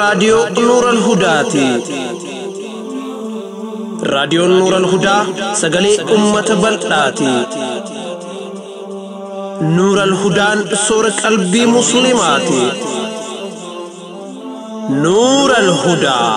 Raadiyoo Nuural Hudaati. Raadiyoon Nuural Hudaa sagalee uummata bal'aati. Nuural Hudaan soora qalbii Musliimaati. Nuural Hudaa.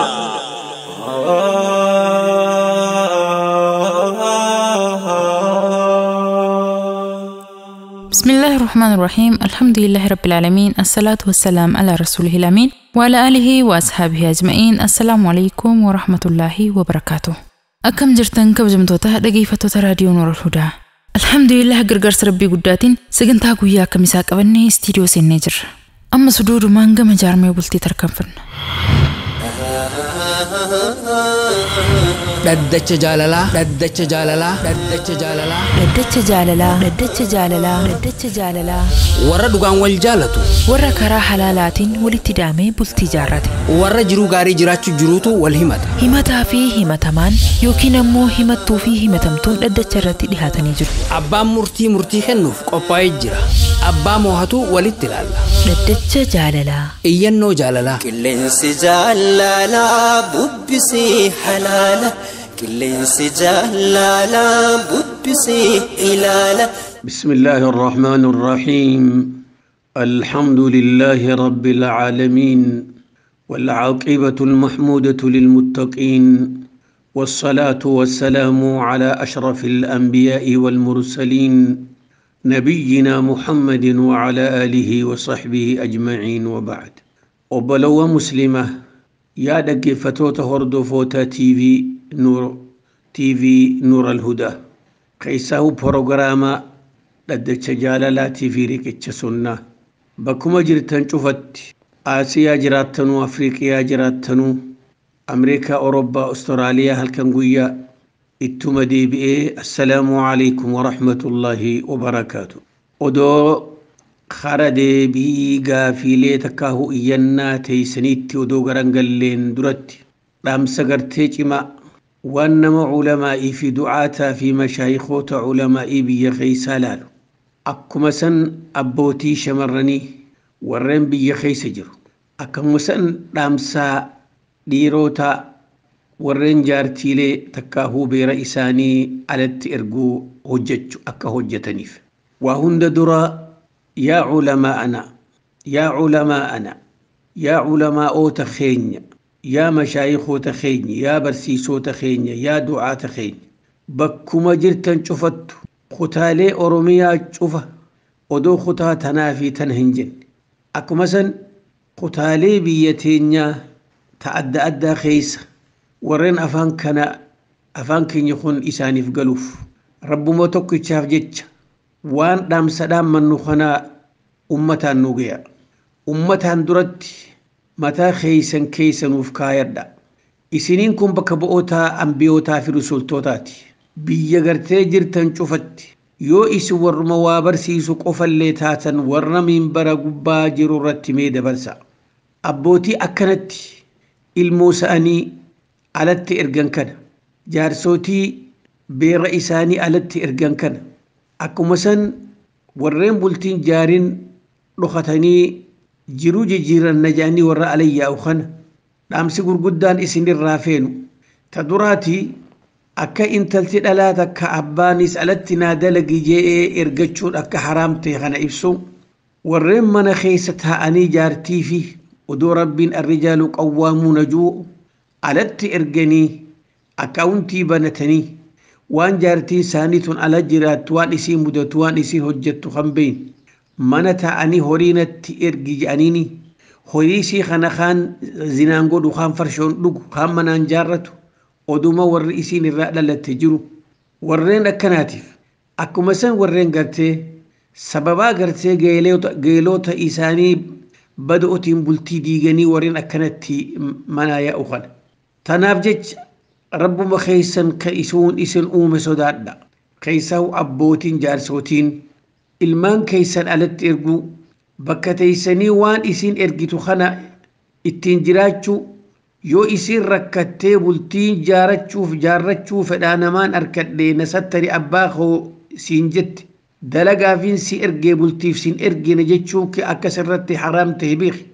بسم الله الرحمن الرحيم، الحمد لله رب العالمين، الصلاة والسلام على رسوله الأمين وعلى آله وأصحابه أجمعين. السلام عليكم ورحمة الله وبركاته. أكم جرتن كبجمتوتا dhaggeeffattoota raadiyoo Nuural Hudaa. Alhamdulillah, gargaarsa Rabbii guddaatiin sagantaa guyyaa kamisaa qabannee istiidiyoo seennee jirra. Amma suduudumaan gama jaarmee bultii tarkaanfanna. Dhaddacha jaalalaa, dhaddacha jaalalaa, dhaddacha jaalalaa. Dhaddacha jaalalaa, dhaddacha jaalalaa, dhaddacha jaalalaa. Warra dhugaan wal jaalatu. Warra karaa halaalaatiin walitti daamee bultii jaarrate. Warra jiruu gaarii jiraachuu jiruutu wal himata. Himataa fi himatamaan yookiin ammoo himattuu fi himatamtuun dhaddacha irratti dhihaatanii jiru. Abbaan murtii murtii kennuuf qophaa'ee jira. Abbaa moohatu walitti ilaalla. Dhaddacha jaalalaa. Iyyannoo jaalalaa. Qilleensi jaalalaa bubbisee halaala. Qilleensi jaalalaa bubbisee ilaala. بسم الله الرحمن الرحيم، الحمد لله رب العالمين، والعاقبة المحمودة للمتقين، والصلاة والسلام على أشرف الأنبياء والمرسلين، نبينا محمد وعلى آله وصحبه أجمعين، وبعد. وبلو مسلمة يا دقفتوت هردفوتا تي في نور، تي في نور الهدى، كيساو بروغراما dhaddacha jaalalaatii fi riqicha sunnaa, bakkuma jirtan cufatti, Aasiyaa jiraattanuu, Afriiqiyaa jiraattanuu, Ameerikaa, Awurooppaa, Awustiraaliyaa, halkan guyyaa ittuma deebi'ee assalaamu alaikum warahmatullaahi wabarakaatu. Odoo kara deebii gaafiilee takkaahu iyyannaa teeysaniitti odoo garangalleen duratti, dhaamsa gartee cimaa waan nama culamaa'ii fi du'aataa fi mashaayikoota culamaa'ii biyya keeysaa laalu, akkuma san abbootii shamarranii warreen biyya keessa jiru, akkuma san dhaamsaa dhiirota warreen jaartiilee takkaahuu beera isaanii alatti erguu hojjechu akka hojjetaniif. Waa hunda dura, yaa culamaa'ana, yaa culamaa'ana, yaa culamaa'oota keenya, yaa mashaayikoota keenya, yaa barsiisota keenya, yaa du'aata keenya, bakkuma jirtan cufattu, kutaalee Oromiyaa cufa, odoo kutaa tanaa fi tana hin jenne, akkuma san kutaalee biyya teenyaa ta adda addaa keessa warreen afaan kana, afaan keenya kun isaaniif galuuf, rabbuma tokkichaaf jecha waan dhaamsa dhaammannu kana ummataan nu gaya. Ummataan duratti mataa keeysan keeysanuuf kaayadha. Isiniin kun bakka bu'oota ambiyootaa fi rusultootaati. Biyya gartee jirtan cufatti yoo isin warruma waa barsiisu qofallee taatan, warra minbara gubbaa jiru irratti mee dabarsa. Abbootii akkanatti ilmoo sa'anii alatti ergan kana, jaarsootii beera isaanii alatti ergan kana, akkuma san warreen bultiin jaariin dhokatanii jiruu jijjiiranna jedhanii warra alayyaa'u kana, dhaamsi gurguddaan isinirraa feenu ta duraatii akka intalti dhalaa takka abbaanis alatti naa dalagi je'ee ergachuun akka haraam ta'e kana ibsu. Warreen mana keessa taa'anii jaartii fi odoo Rabbiin arrijaalu qawwaamuuna juu alatti erganii akkaawuntii banatanii waan jaartiin isaanii tun ala jiraattu, waan isiin mudatu, waan isiin hojjettu kan beeyin, mana taa'anii horiinatti ergi jedhaniini horii isii kana kaan zinaan godhu, kaan farshoon dhugu, kaan manaan jaarratu, oduma warri isiin irraa dhalatte jiru. Warreen akkanaatiif, akkuma san warreen gartee sababaa gartee geelota isaanii bada'otiin bultii diiganii warreen akkanatti manaa yaa'u kana, tanaaf jecha rabbuma keessan ka isuun isin uume sodaadha. Keessaa abbootiin jaarsootiin ilmaan keessan alatti erguu, bakka teessanii waan isin ergitu kana ittiin jiraachuu, yoo isin rakkattee bultiin jaarachuuf jaarrachuu fedhaa namaan arkadhee na sattari abbaa koo siin jette, dalagaafiin si ergee bultiif sin ergine jechuun kee akka sirratti haraam ta'e beeki.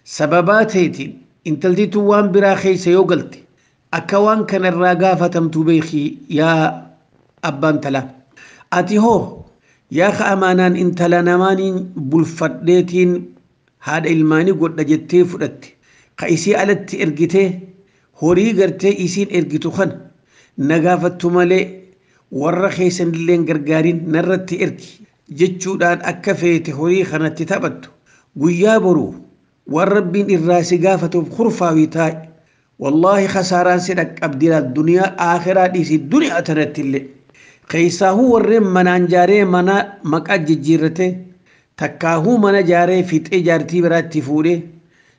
Sababaa ta'etiin Intalti tun waan biraa keessa yoo galte akka waan kanarraa gaafatamtu beeki yaa abbaan talaa. Ati hoo yaa ka amaanaan intala namaaniin bulfadheetiin haadha ilmaanii godha jettee fudhatte. Ka isii alatti ergitee horii gartee isiin ergitu kana na gaafattu malee warra keessanillee gargaariin narratti ergi jechuudhaan akka feete horii kanatti taphattu guyyaa boruu waan rabbiin irraa si gaafatuuf kurfaawii taa'e wallaahi khasaaraan si dhaqqabdira duniyaa aakhiraa dhiisi duniyaa tanatti illee keessaahuu warreen manaan jaaree mana maqaa jijjiirrate takkaahuu mana jaaree fixee jaartii biraatti fuudhee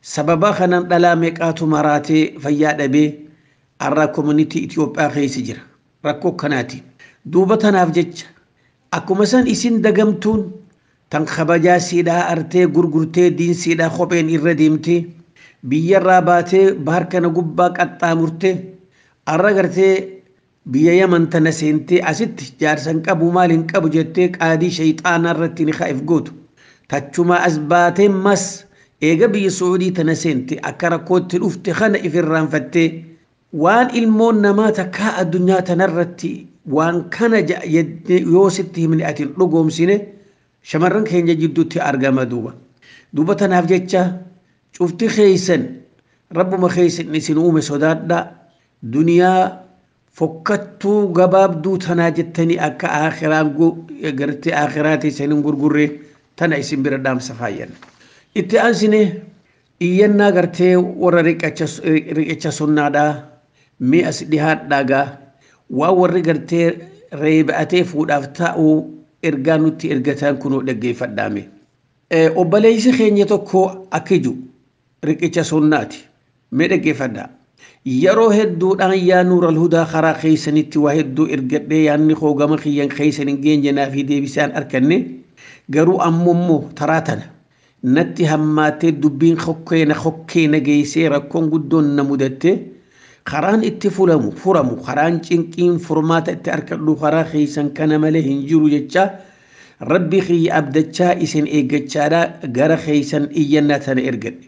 sababa kanaan dhalaa meeqaatu maraatee fayyaa dhabee har'a koominitii Itoophiyaa keessa jira rakkoo kanaati. Duuba tanaaf jecha akkuma san isin dagamtuun tan kabajaa siidhaa artee gurgurtee diinsiidhaa kopheen irra deemtee biyyarraa baatee bahar kana gubbaa qaxxaamurtee har'a gartee biyya Yaman tana seentee asitti jaarsan qabu maal hin qabu jettee qaadii shayxaanaa irratti ni kaa'eef gootu. Tachumaa as baatee mas eega biyya Suudii tana seente akka rakkootti dhufte kana ifirraanfattee waan ilmoon namaa takkaa addunyaa tanarratti waan kana yoo sitti himne ati hin dhugoomsine shamarran keenya jidduutti argama duuba. Duuba tanaaf jecha cufti keeysan rabbuma keeysan isin uume sodaadhaa duniyaa fokkattuu gabaabduu tanaa jettanii akka aakhiraan gartee aakhiraa teessan hin gurgurre tana isin bira dhaamsa faayyan. Itti aansine iyyannaa gartee warra riqicha sunnaadhaa mee as dhihaadhaa gaa waan warri gartee reeba'atee fuudhaaf taa'u ergaa nutti ergataan kunoo dhaggeeffadhaame. Obboleessi keenya tokko akka jiru riqicha sunnaati. Mee dhaggeeffadhaa. Yeroo hedduudhaan yaa Nuural Hudaa karaa keessanitti waa hedduu ergadhee yaadni koo gama kiyyan keessan hin geenye fi deebisaan arganne garuu ammoo taraa tana natti hammaatee dubbiin hokkeena geessee rakkoon guddoon na mudatte karaan itti furamu karaan cinqiin furmaata itti argadhu karaa keessan kana malee hin jiru jecha rabbi kiyya abdachaa isin eeggachaadha gara keessan iyyannaa tana ergadhe.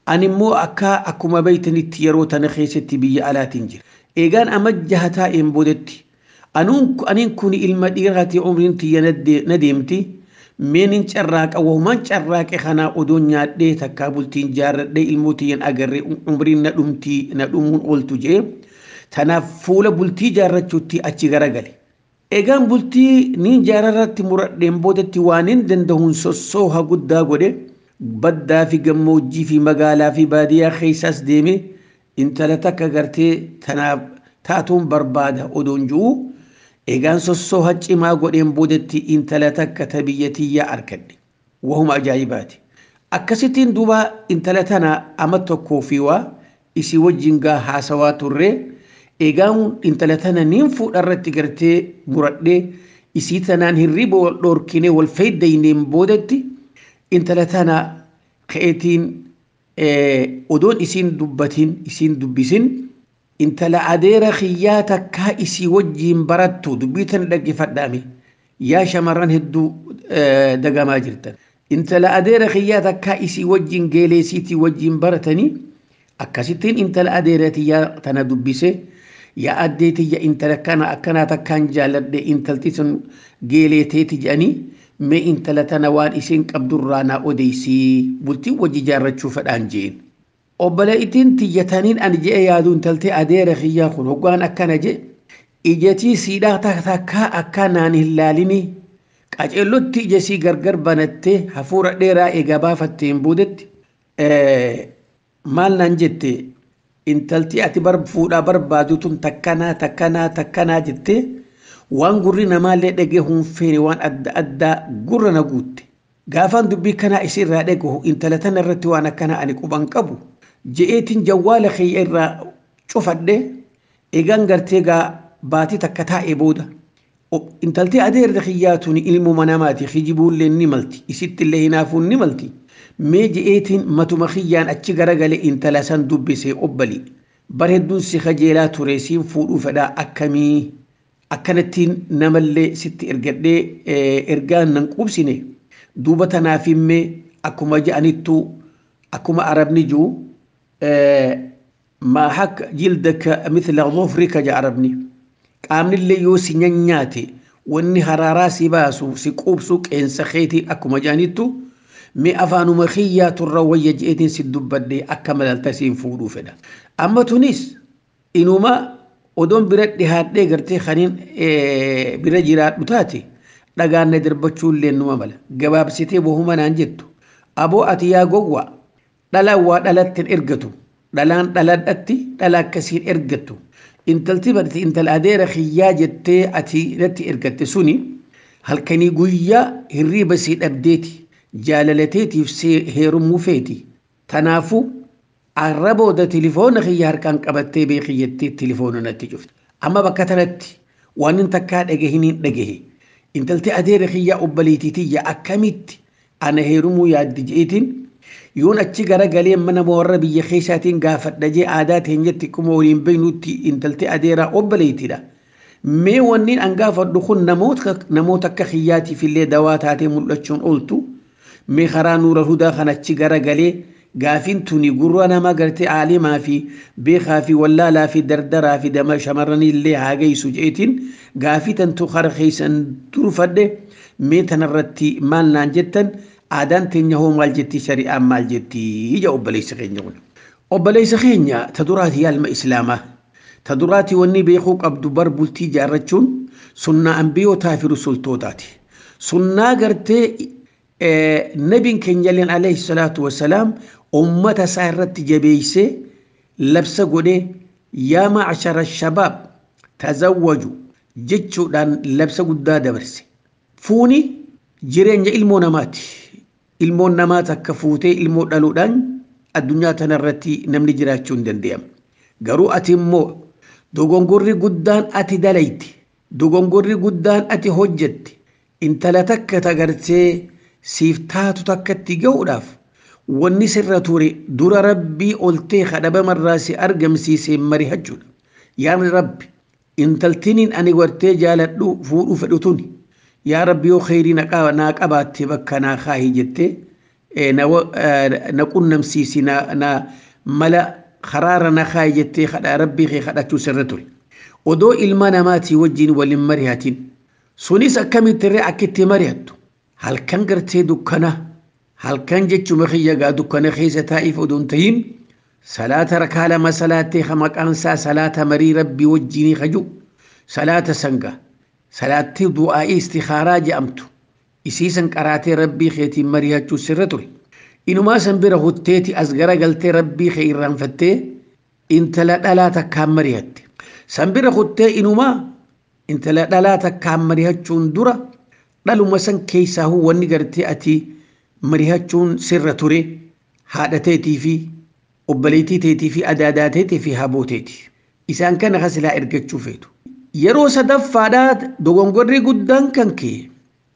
Ani immoo akka akkuma beeytanitti yeroo tana keessatti biyya alaatiin jira. Eegaan amma jaha taa'een boodetti aniin kun ilma dhiiraati umriin tiyya na deemti meenin carraaqa wahumaan carraaqe kanaa odoo nyaadhee takkaa bultiin jaarradhee ilmoo tiyyan agarree umriin na dhumtii na dhumuun ooltu jee tanaaf fuula bultii jaarrachuutti achi garagale. Eegaan bultii niin jaararratti muradheen boodetti waan hin danda'uun sossooha guddaa godhe. Baddaa fi gammoojjii fi magaalaa fi baadiyyaa keessaas deeme intala takka gartee tanaaf taatuun barbaada odoon ji'u eegaan sossooha cimaa godheen boodetti intala takka ta biyya tiyyaa argadhe. Wahuma ajaa'ibaati. Akkasittiin duuba intala tana ama tokkoo fi waa isii wajjin gaa haasawaa turre eegaan intala tana niin fuudharratti gartee muradhee isii tanaan hirriba wal dhoorkinee wal fayyadayneen boodetti intala tana ka'eetiin odoon isiin dubbatin isiin dubbisin intala adeera kiyyaa takkaa isii wajjiin barattu dubbii tana dhaggeeffadhaame yaa shamarran hedduu dagamaa jirtan. Intala adeera kiyyaa takkaa isii wajjiin geeleesiitii wajjiin baratanii akkasittiin intala adeera tiyyaa tana dubbise yaa addee tiyya intala kana akkanaa takkaan jaalladhe intalti sun geeleeteeti jedhanii mee intala tana waan isheen qabdurraa naa odeysii bultii wajji jaarrachuu fedhaan jeen. Obboleettiin tiyyataniin ani je'e yaadu intaltee adeera kiyyaa kun hoggaan akkana je ijatii siidhaa takkaa akkanaan hin laalini qaceellotti ija sii gargar banattee hafuura dheeraa eega baafatteen boodetti maal naan jette intalti ati fuudhaa barbaadu tun takkanaa takkanaa takkanaa jettee waan gurri namaallee dhagee hin feene waan adda addaa gurra na guutte. Gaafaan dubbii kanaa isirraa dhagahu intala tana irratti waan akkanaa ani quban qabu je'eetiin jawwaala kiyya irraa cufadhe eegaan gartee gaa baatii takka taa'ee booda intaltee adeerra kiyyaa tuni ilmuma namaati kijibuullee ni malti isittillee hinaafuun ni malti mee je'eetiin matuma kiyyaan achi garagale intala san dubbisee obbali bar hedduun si kajeelaa ture siin fuudhuu fedhaa akkamii akkanattiin namallee sitti ergadhee ergaan nan qubsine duuba tanaaf himmee akkuma je'anittuu akkuma arabni jiru Maa hakka jildaka mithla dhufrika ja'arabni. Qaamnillee yoo si nyaanyaate wanni haraaraa si baasu si quubsu qeensa keetii akkuma jaanittu mee afaanuma kiyyaa turra wayya je'eetiin si dubbadhee akka malalta siin fuudhuu fedha. Amma tunis inuma odoon bira dhihaadhee gartee kaniin bira jiraadhu taate dhagaan na darbachuu illee numa mala. Gabaabsitee bohuma naan jettu. Aboo ati yaa gowwaa dhalaan waa dhalatti hin ergatu. Dhalaan dhaladhatti dhala akkasiin ergattu. Intalti barti intala adeera kiyyaa jettee ati natti ergatte suni halkanii guyyaa hirriiba sii dhabdeeti. Jaalalateetiif si heerumuu feeti. Tanaafuu arra booda tilifoona kiyya harkaan qabattee beeki jettee tilifoona natti cufte. Amma bakka tanatti waan hin takkaa dhagahin hin dhagahe. Intalti adeera kiyyaa obboleettii tiyya akkamitti ana heerumuu yaaddi je'eetiin yoon achi garagalee mana warra biyya keessaatiin gaafadha jee aadaa teenyatti akkuma waliin beeknutti intalti adeeraa obboleettiidha. Mee wanni an gaafadhu kun namoota akka kiyyaatiif illee dawaa taatee mul'achuun ooltu mee karaa Nuura Hudaa kan achi garagalee gaafiin tuni gurra nama gartee aalimaa fi beekaa fi wallaalaa fi dardaraa fi dama shamarranii illee haa geessu jeetiin gaafii tantu kara keessan durfadhe mee tanarratti maal naan jettan aadaan teenya hoo maal jetti shari'aan maal jetti ija obboleessa keenya kun. Obboleessa keenya ta duraati yaalma islaamaa ta duraati wanni beekuu qabdu bar bultii jaarrachuun sunnaa ambiyootaa fi rusultootaati. Sunnaa gartee nabiin keenya illeen alayhi salaatu wasalaam ummata isaa irratti jabeessee labsa godhee yaa macshara shabaab tazawwaju jechuudhaan labsa guddaa dabarse. Fuuni jireenya ilmoo namaati. Ilmoon namaa takka fuutee ilmoo dhaluudhaan addunyaa tanarratti namni jiraachuu hin danda'amu. Garuu ati immoo dogongorri guddaan ati dalayti, dogongorri guddaan ati hojjette, intala takka tagartee siif taatu takkatti ga'uudhaaf wanni sirra ture dura rabbii oltee kadhabamarraa si argamsiisee mari'achuudha. Yaa rabbi intaltiniin ani gartee jaaladhu fuudhuu fedhu tuni. Yaa rabbi yoo kheyrii naa qabaatte bakka naa kaahi jettee na qunnamsiisi na mala karaara na kaahi jettee kadhaa rabbii kee kadhachuu sirra ture. Odoo ilma namaatii wajjin waliin mari'atin sunis akkamitti irree akka itti mari'attu halkan gartee dukkana halkan jechuma kiyya gaa dukkana keessa taa'iif odoo hin tahin salaata rakaa lama salaattee maqaan isaa salaata marii rabbii wajjinii kaju salaata sangaa. Salaattii du'aa'ii istikhaaraa jedhamtu isiisan qaraatee rabbii keetiin mari'achuu sirra ture. Inumaa san bira hutteeti as garagaltee rabbii kee irraanfattee intala dhalaa takkaan mari'atte. San bira huttee inumaa intala dhalaa takkaan mari'achuun dura dhaluma san keessaa wanni gartee ati mari'achuun sirra ture haadha teetii fi obboleettii teetii fi adaadaa teetii fi haboo teeti. Isaan kana kasilaa ergachuu feetu. Yeroo sadaffaadhaa dogongorri guddaan kan kee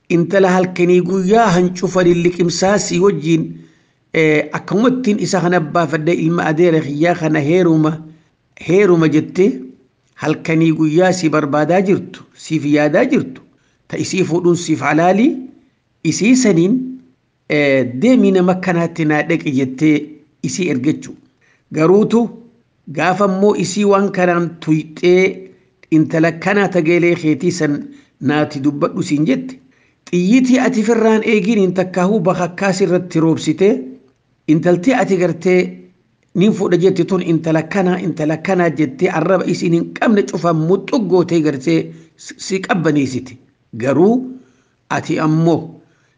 intala halkanii guyyaa hancufa lilliqimsaa si wajjin akkanumattiin isa kana baafadhee ilma adeera kiyyaa kana heeruma jettee halkanii guyyaa si barbaadaa jirtu siif yaadaa jirtu ta isii fuudhuun siif halaalii isii saniin deemii nama kanaatti naa dhaqi jettee isii ergachuu. Garuutu gaafa immoo isii waan kanaan tuyxee intala kanaa tageelee keetii san naati dubbadhu siin jette xiyyitii ati firraan eegiin takkaahuu bakakkaas irratti roobsitee intaltii ati gartee nin fuudha jette tun intala kanaa jettee arraba isiin hin qabne cufan muxuggootee gartee si qabbaneessite. Garuu ati ammoo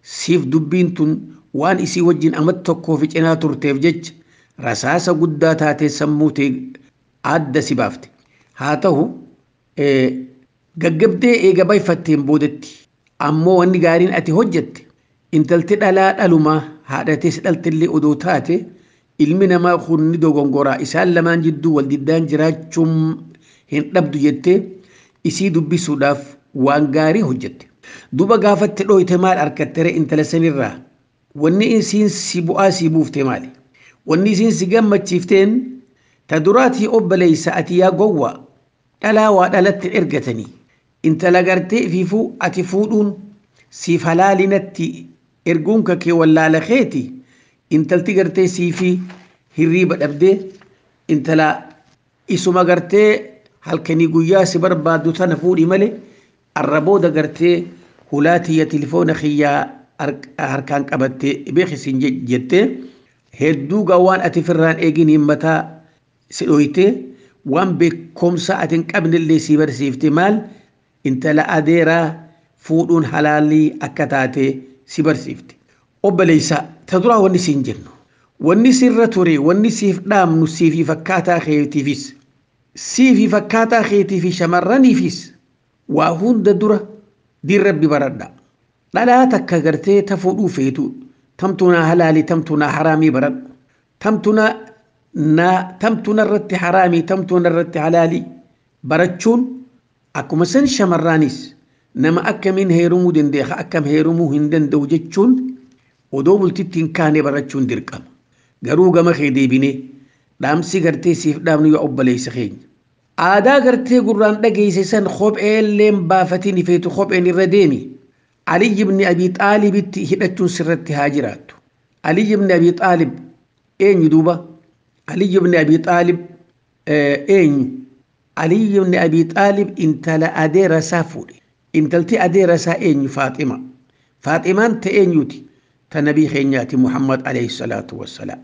siif dubbiin tun waan isii wajjin amata tokkoo fi cinaa turteef jecha rasaasa guddaa taatee sammuu ta'e adda si baafte. Haa ta'u gaggabdee eega bayfatteen boodetti ammoo wanni gaariin ati hojjette intalti dhalaa dhalumaa haadhatees dhaltillee odoo taate ilmi namaa kun ni dogongoraa isaan lamaan jidduu wal diddaan jiraachuun hin dhabdu jettee isii dubbisuudhaaf waan gaarii hojjette. Duba gaafatti dhooyte maal argattere intala sanirraa wanni isiin si bu'aa si buufte maali? Wanni isiin si gammachiifteen ta duraatii obboleessa ati yaa gowwaa dhalaa waa dhalatti ergatanii intala gartee ifiifuu ati fuudhuun siif halaalinatti erguun kakee wallaala keeti intalti gartee siifi Hirriiba dhabdee intala isuma gartee halkanii guyyaa si barbaaddu tana fuudhi malee arra booda gartee hulaatiyya tilifoona kiyyaa harkaan qabattee beeksisin jettee hedduu gaa waan ati firraan eegin himmataa si dhoytee waan beekumsa ati hin qabnellee si barsiifte maal intala adeeraa fuudhuun halaalii akka taate si barsiifte. Obboleessa ta duraa wanni siin jennu wanni sirra ture wanni siif dhaamnu siifi fakkaataa keetiifis siifi fakkaataa keetiifi shamarraniifis waa hunda dura diin rabbi baradha. Dhalaa takka gartee ta fuudhuu feetu tamtu naa halaalii tamtu naa haraamii baradhu tamtu naa tamtu narratti haraamii tamtu narratti halaalii barachuun akkuma san shamarraanis nama akkamiin heerumuu dandeenya akkam heerumuu hin danda'u jechuun odoo bultitti hin kaane barachuun dirqama. Garuu gama kee deebinee dhaamsi gartee siif dhaamnu yaa obboleessa keenya. Aadaa gartee gurraan dhageesse san kopheelleen baafatiin ifeetu kopheen irra deemi. Ali ibn Abi Xaalibitti hidhachuun sirratti haa jiraattu. Ali ibn Abi Xaalib eenyu duuba? Ali ibn Abi Xaalib eenyu? Ali ibn Abi Xaalib intala adeera isaa fuudhe. Intalti adeera isaa eenyu? Faaxima. Faaximaan ta eenyuti? Ta nabii keenyaati Muhammad alayhi salaatu wassalaam.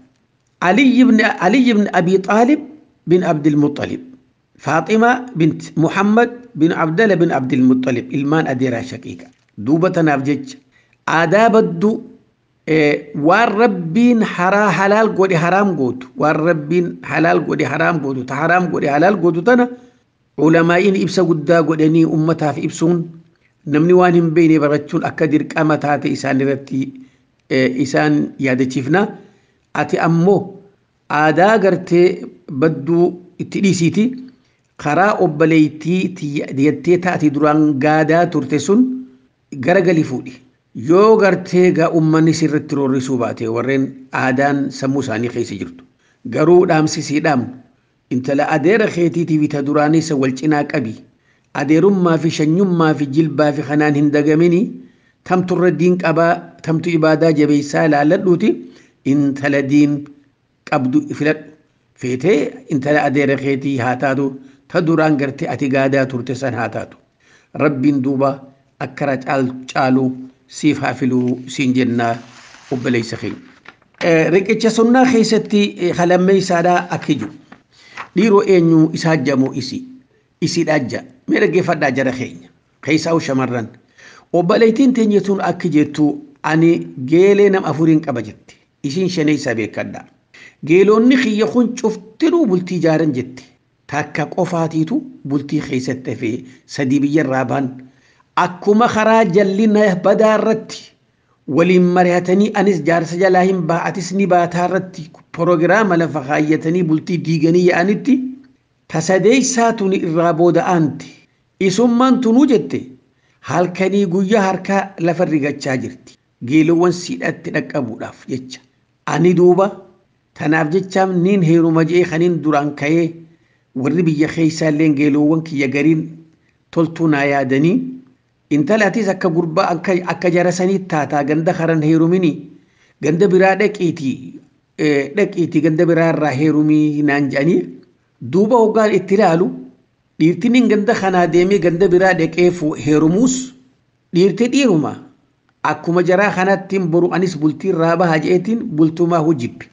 Ali ibn Abi Xaalib bin Abdul Muttalib. Faaxima bint Muhammad bin Abdala bin Abdul Muttalib ilmaan adeeraa shaqiiqa. Duuba tanaaf jecha aadaa baddu waan rabbiin haraa halaal godhe haraam gootu waan rabbiin halaal godhe haraam gootu ta haraam godhe halaal gootu tana ulamaa'iin ibsa guddaa godhanii ummataaf ibsuun namni waan hin beekne barachuun akka dirqama taate isaan irratti isaan yaadachiifna. Ati ammoo aadaa gartee badduu itti dhiisiiti karaa obboleettii jettee taate duraan gaadaa turte sun garagalii fuudhi. Yoo gartee gaa uummanni sirriitti roorrisuu baate warreen aadaan sammuu isaanii keessa jirtu. Garuu dhaamsi sii dhaamnu intala adeera keetiitii fi ta duraanis wal cinaa qabi. Adeerummaa fi shanyummaa fi jilbaa fi kanaan hin dagamini tamturra diin qabaa tamtu ibaadaa jabeessaa ilaalladhuuti intala diin qabdu filadhu. Feetee intala adeera keetii haa taatu ta duraan gartee ati gaadaa turte san haa taatu. Rabbiin duuba akkara caalu siif haa filuu siin jennaa obboleessa keenya. Riqicha sunnaa keessatti halammeessaadhaa akka jiru. Dhiiroo eenyu isaa jamoo isii. Isiidhaa ja'a. Mee dhaggeeffadhaa jara keenya. Keessaa shamarran. Obboleettiin teenya tun akka jettu ani geelee nama afuriin qaba jetti. Isiin shaneessaa beekadha. Geelonni kiyya kun cuftinuu bultii jaaran jetti. Takka qofaatiitu bultii keessatti hafee sadii biyyarraa ba'an. Akkuma karaa jallina badaa irratti waliin mari'atanii anis jaarsa jalaa hin ba'a atis ni baataa irratti proogiraama lafa kaayyatanii bultii diiganii yaa'anitti tasadeessaa tuni irraa booda aanti. Isummaan tunuu jette halkanii guyyaa harkaa lafa rigachaa jirti. Geelowwan siidhatti dhaqqabuudhaaf jecha. Ani duuba tanaaf jechaam niin heeruma je'ee kaniin duraan ka'ee warri biyya keessaa illee geelowwan kiyya gariin toltuu naa yaadanii intala atis akka gurbaa akka jara sanii taataa ganda karan heerumini ganda biraa dhaqiitii ganda biraa irraa heerumii naan jedhanii duuba hoggaan itti ilaalu dhiirtiin ganda kanaa deemee ganda biraa dhaqee heerumuus dhiirti dhiiruma akkuma jaraa kanattiin boru anis bultii irraa baha je'eetiin bultumaa hojibbi.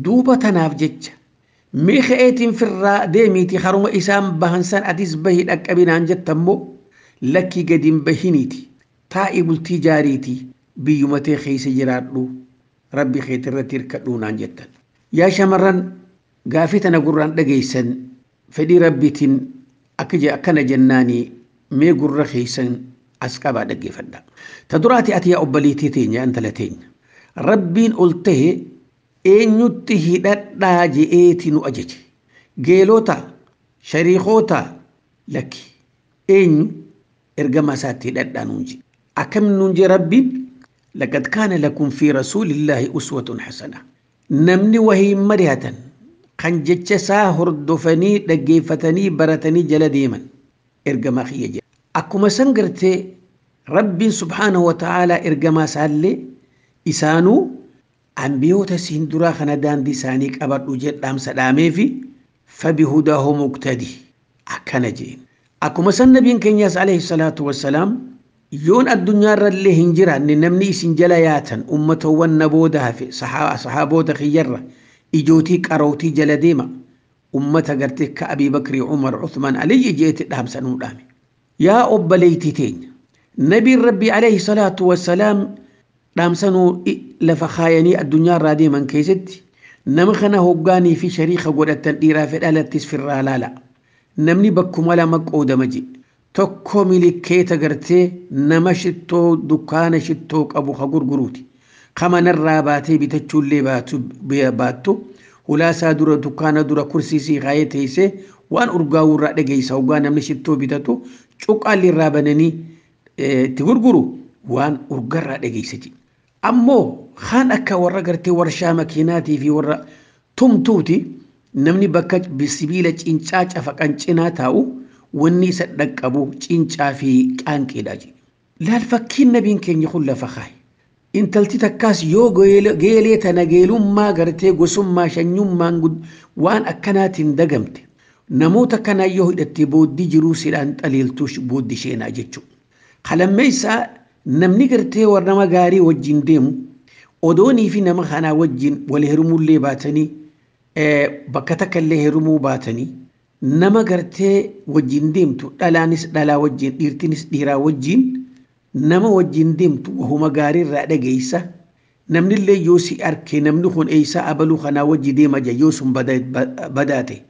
Duuba tanaaf jecha mee ka'eetiin firraa deemiiti haruma isaan bahan san atis bahii dhaqqabinaan jettammoo lakkii gadi hin bahiniiti taa'ii bultii jaariiti biyyuma tee keessa jiraadhu rabbi keetii irratti hirkadhuu naan jettan. Yaa shamarran gaafii tana gurraan dhageessan fedhii rabbiitiin akkana jennaanii mee gurra keessan as qabaa dhaggeeffadha. Ta duraati ati yaa obboleettii teenya intala teenya. Rabbiin ol tahe eenyutti hidhadhaa je'eeti nu ajaje. Geelota, shariikota lakki eenyu ergama isaatti hidhadhaa nuun jedhe. Akkam nuun jedhe rabbiin laqad kaana lakum fi rasuulillaahi uswatun hasana. Namni wahii mari'atan kan jecha isaa hordofanii dhaggeeffatanii baratanii jala deeman ergamaa kiyya jedhe. Akkuma san gartee rabbiin subhaanahu wa ta'aalaa ergamaa isaallee isaanuu Ambiyoota siin duraa kana daandii isaanii qabadhu jedhaamsa dhaameefi fabihudaahu muqtadi akkana jeen. Akkuma san nabiin keenyas alayhi salaatu wassalaam yoon addunyaarrallee hin jiraanne namni isin jala yaatan ummatawwan na booda hafe sahaabota kiyyarra ijootii qarootii jala deema ummata gartee ka Abii Bakrii Umar Uthman Aliyyi jeeti dhaamsa nuu dhaame. Yaa obboleettii teenya nabiin rabbii alayhi salaatu wassalaam dhaamsanuu lafa kaayanii addunyaarraa deeman keessatti nama kana hoggaanii fi shariika godhatan dhiiraa fi dhalattis firraa laala. Namni bakkuma lama qoodama je. Tokko milikkeeta gartee nama shittoo dukkaana shittoo qabu ka gurguruuti. Kamanarraa baatee bitachuullee baattu hulaasaa dura dukkaana dura kursiisii kaayee teessee waan urgaa'uurraa dhageessa hoggaa namni shittoo bitatu cuqqaalli irraa bananii itti gurguru waan urgarraa dhageessa je. Ammoo kaan akka warra gartee warshaa makiinaatii fi warra tumtuuti namni bakka sibiila cincaa cafaqan cinaa taa'u wanni isa dhaqqabu cincaa fi qaanqeedha jedhe. Laal fakkiin nabiin keenya kun lafa kaaye. Intalti takkaas yoo geelee tana geelummaa gartee gosummaa shanyummaan waan akkanaatiin dagamte namoota kanaa yoo hidhatte booddee jiruu sidhaan xaliiltuu booddee sheenaa jechuudha. Kalammeessaa namni gartee warra nama gaarii wajjin deemu odoonii fi nama kanaa wajjin wal hirmullee baatanii bakka takka illee hirmuu baatanii nama gartee wajjin deemtu dhalaanis dhalaa wajjin dhiirtinis dhiiraa wajjin nama wajjin deemtu wahuma gaariirraa dhageessa namnillee yoo si arke namni kun eessaa abaluu kanaa wajji deema jaa yoo sun badaate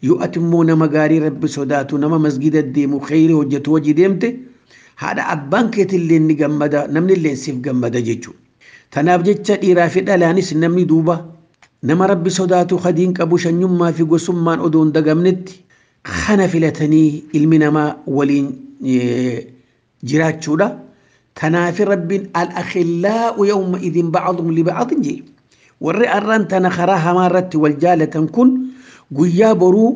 yoo ati immoo nama gaarii rabbi sodaatu nama masgida deemu kheyrii hojjetu wajji deemte haadha abbaan keetillee ni gammada namnillee siif gammada jechuudha. Tanaaf jecha dhiiraa fi dhalaanis namni duuba nama rabbi sodaatu hadiin qabu shanyummaa fi gosummaan odoo hin dagamnetti kana filatanii ilmi namaa waliin jiraachuudha. Tanaaf rabbiin al-akhillaa'u yawma idin ba'adhum li ba'adhin jee. Warri arraan tana karaa hamaa irratti wal jaalatan kun guyyaa boruu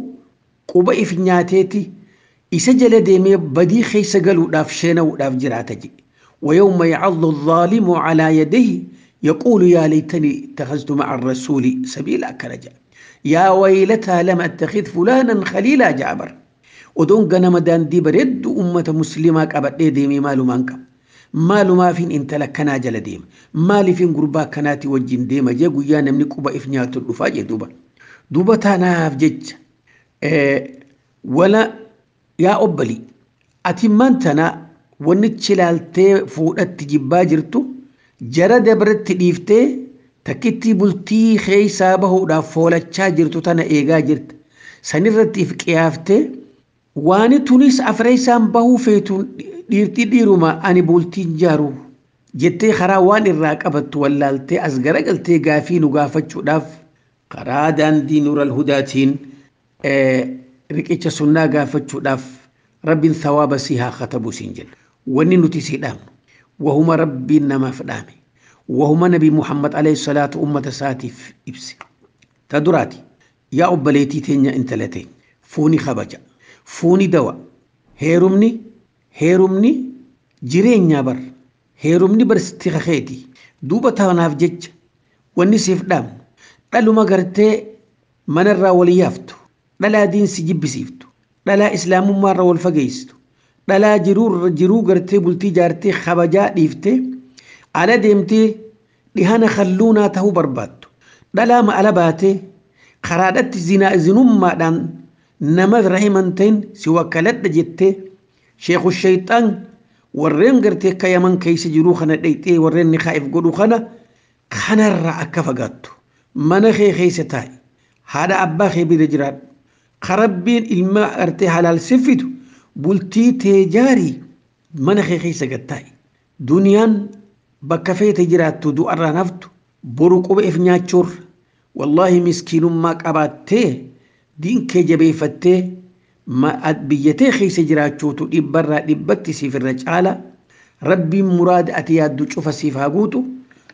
quba if nyaateeti isa jala deemee badii keessa galuudhaaf sheena'uudhaaf jiraata jee. ويوم يعض الظالم على يديه يقول يا ليتني اتخذت مع الرسول سبيلا كرجا يا ويلتى لم اتخذ فلانا خليلا جابر ودون غنم دان دي برد أمة مسلمة قبل ديمي مالو مانكا مالو ما فين انت لكنا جل ديم مالي فين قربا كناتي وجين ديما جيغو يا نمني قبا إفنيات الرفاجة دوبا دوبا تانا جج ولا يا أبلي أتمان wanni chilaaltee fuudhatti jibbaa jirtu jara dabratti dhiiftee takkitti bultii keessaa bahuudhaaf foolachaa jirtu tana eegaa jirta. Sanirratti if qiyaaftee waan tunis afreessaan bahuu feetuun dhiirtii dhiiruma ani bultiin jaaru jettee karaa waan irraa qabattu wallaaltee as garagaltee gaafii nu gaafachuudhaaf karaa daandii nuural hudaatiin riqicha sunnaa gaafachuudhaaf rabbiin thawaaba si haa katabu siin jenna. Wanni nuti si dhaamnu wahuma rabbiin namaaf dhaame wahuma nabi Muhammad alayhi salaatu ummata isaatiif ibse. Ta duraati yaa obboleettii teenya intala teenya fuuni kabaja fuuni dawa heerumni jireenyaa bar heerumni barsitti kakeeti duuba tanaaf jecha wanni siif dhaamnu dhaluma gartee manarraa wal yaaftu dhalaa diinsi jibbisiiftu dhalaa islaamummaarra wal fageessitu dhalaa jiruu gartee bultii jaartee kabajaa dhiiftee ala deemtee dhihana kalluunaa ta'uu barbaaddu dhalaa ma'ala baatee karaadhatti zinummaadhaan nama rahiman ta'in si wakkaladha jettee sheekhu shayxaan warreen gartee akka yaman keessa jiruu kana dhayxee warreen nikaa'if godhu kana kanarraa akka fagaattu mana kee keessa taa'i haadha abbaa kee bira jiraadhu karabbiin ilma gartee halaal siffitu bultii tee jaarii mana kee keessa gattaa'i. Duniyaan bakka feete jiraattu du'arraan haftu boru quba if nyaachuurra wallaahi miskiinummaa qabaattee diin kee jabeeffattee biyyatee keessa jiraachuutu dhibbarraa dhibbatti siif irra caala rabbiin muraada ati yaaddu cufa siif haa guutu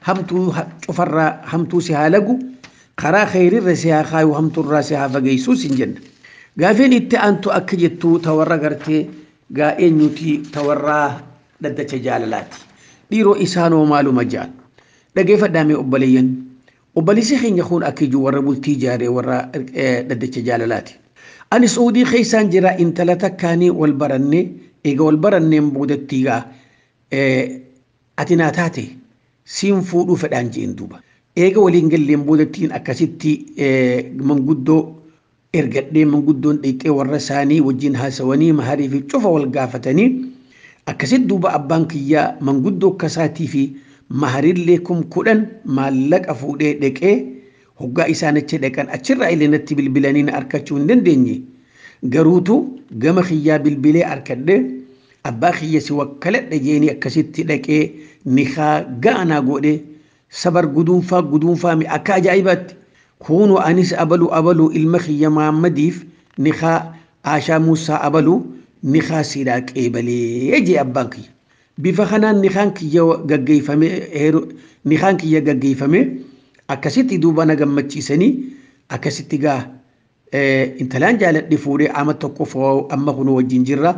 hamtuu cufarraa hamtuu si haa lagu karaa kheyrirra si haa kaayu hamtuurraa si haa fageessuu sin jenna. Gaafeen itti aantu akka jettu tawarra gartee gaa eenyuti tawarraa dhaddacha jaalalaati. Dhiiroo isaanoo maaluma ja'an. Dhageeffadhaamee obboleeyyan. Obboleessi keenya kun akka ijuu warra bultii ijaaree warra dhaddacha jaalalaati. Ani Suudii keessaan jira intala takkaanii wal barannee eega wal baranneen boodatti egaa ati naa taate siin fuudhuu fedhaan jeen duuba. Eega waliin galleen boodattiin akkasitti manguddoo ergadhee manguddoon dhiqxee warra isaanii wajjin haasawanii maharii fi cufa wal gaafatanii akkasitti duuba abbaan kiyyaa manguddoo akkasaatii fi maharillee 10,000 maallaqa fuudhee dhaqee hoggaa isaan achi dhaqan achirraa illee natti bilbilanii na arkachuu hin dandeenye. Garuutu gama kiyyaa bilbilee arkadhee abbaa kiyya si wakkaladha jeenii akkasitti dhaqee nikaa ga'anaa godhee sabar guduunfaa guduunfaa akka ajaa'ibaatti. Kunu anis abalu abalu ilma kiyya Muhammadiif nikaa Aashaa Muusaa abalu nikaa siidhaa qeebalee jee abbaan kiyya. Bifa kanaan nikaan kiyya gaggeeffame nikaan kiyya gaggeeffame akkasitti duuba na gammachiisanii akkasitti gaa intalaan jaaladhe fuudhee ama tokko amma kun wajjin jirra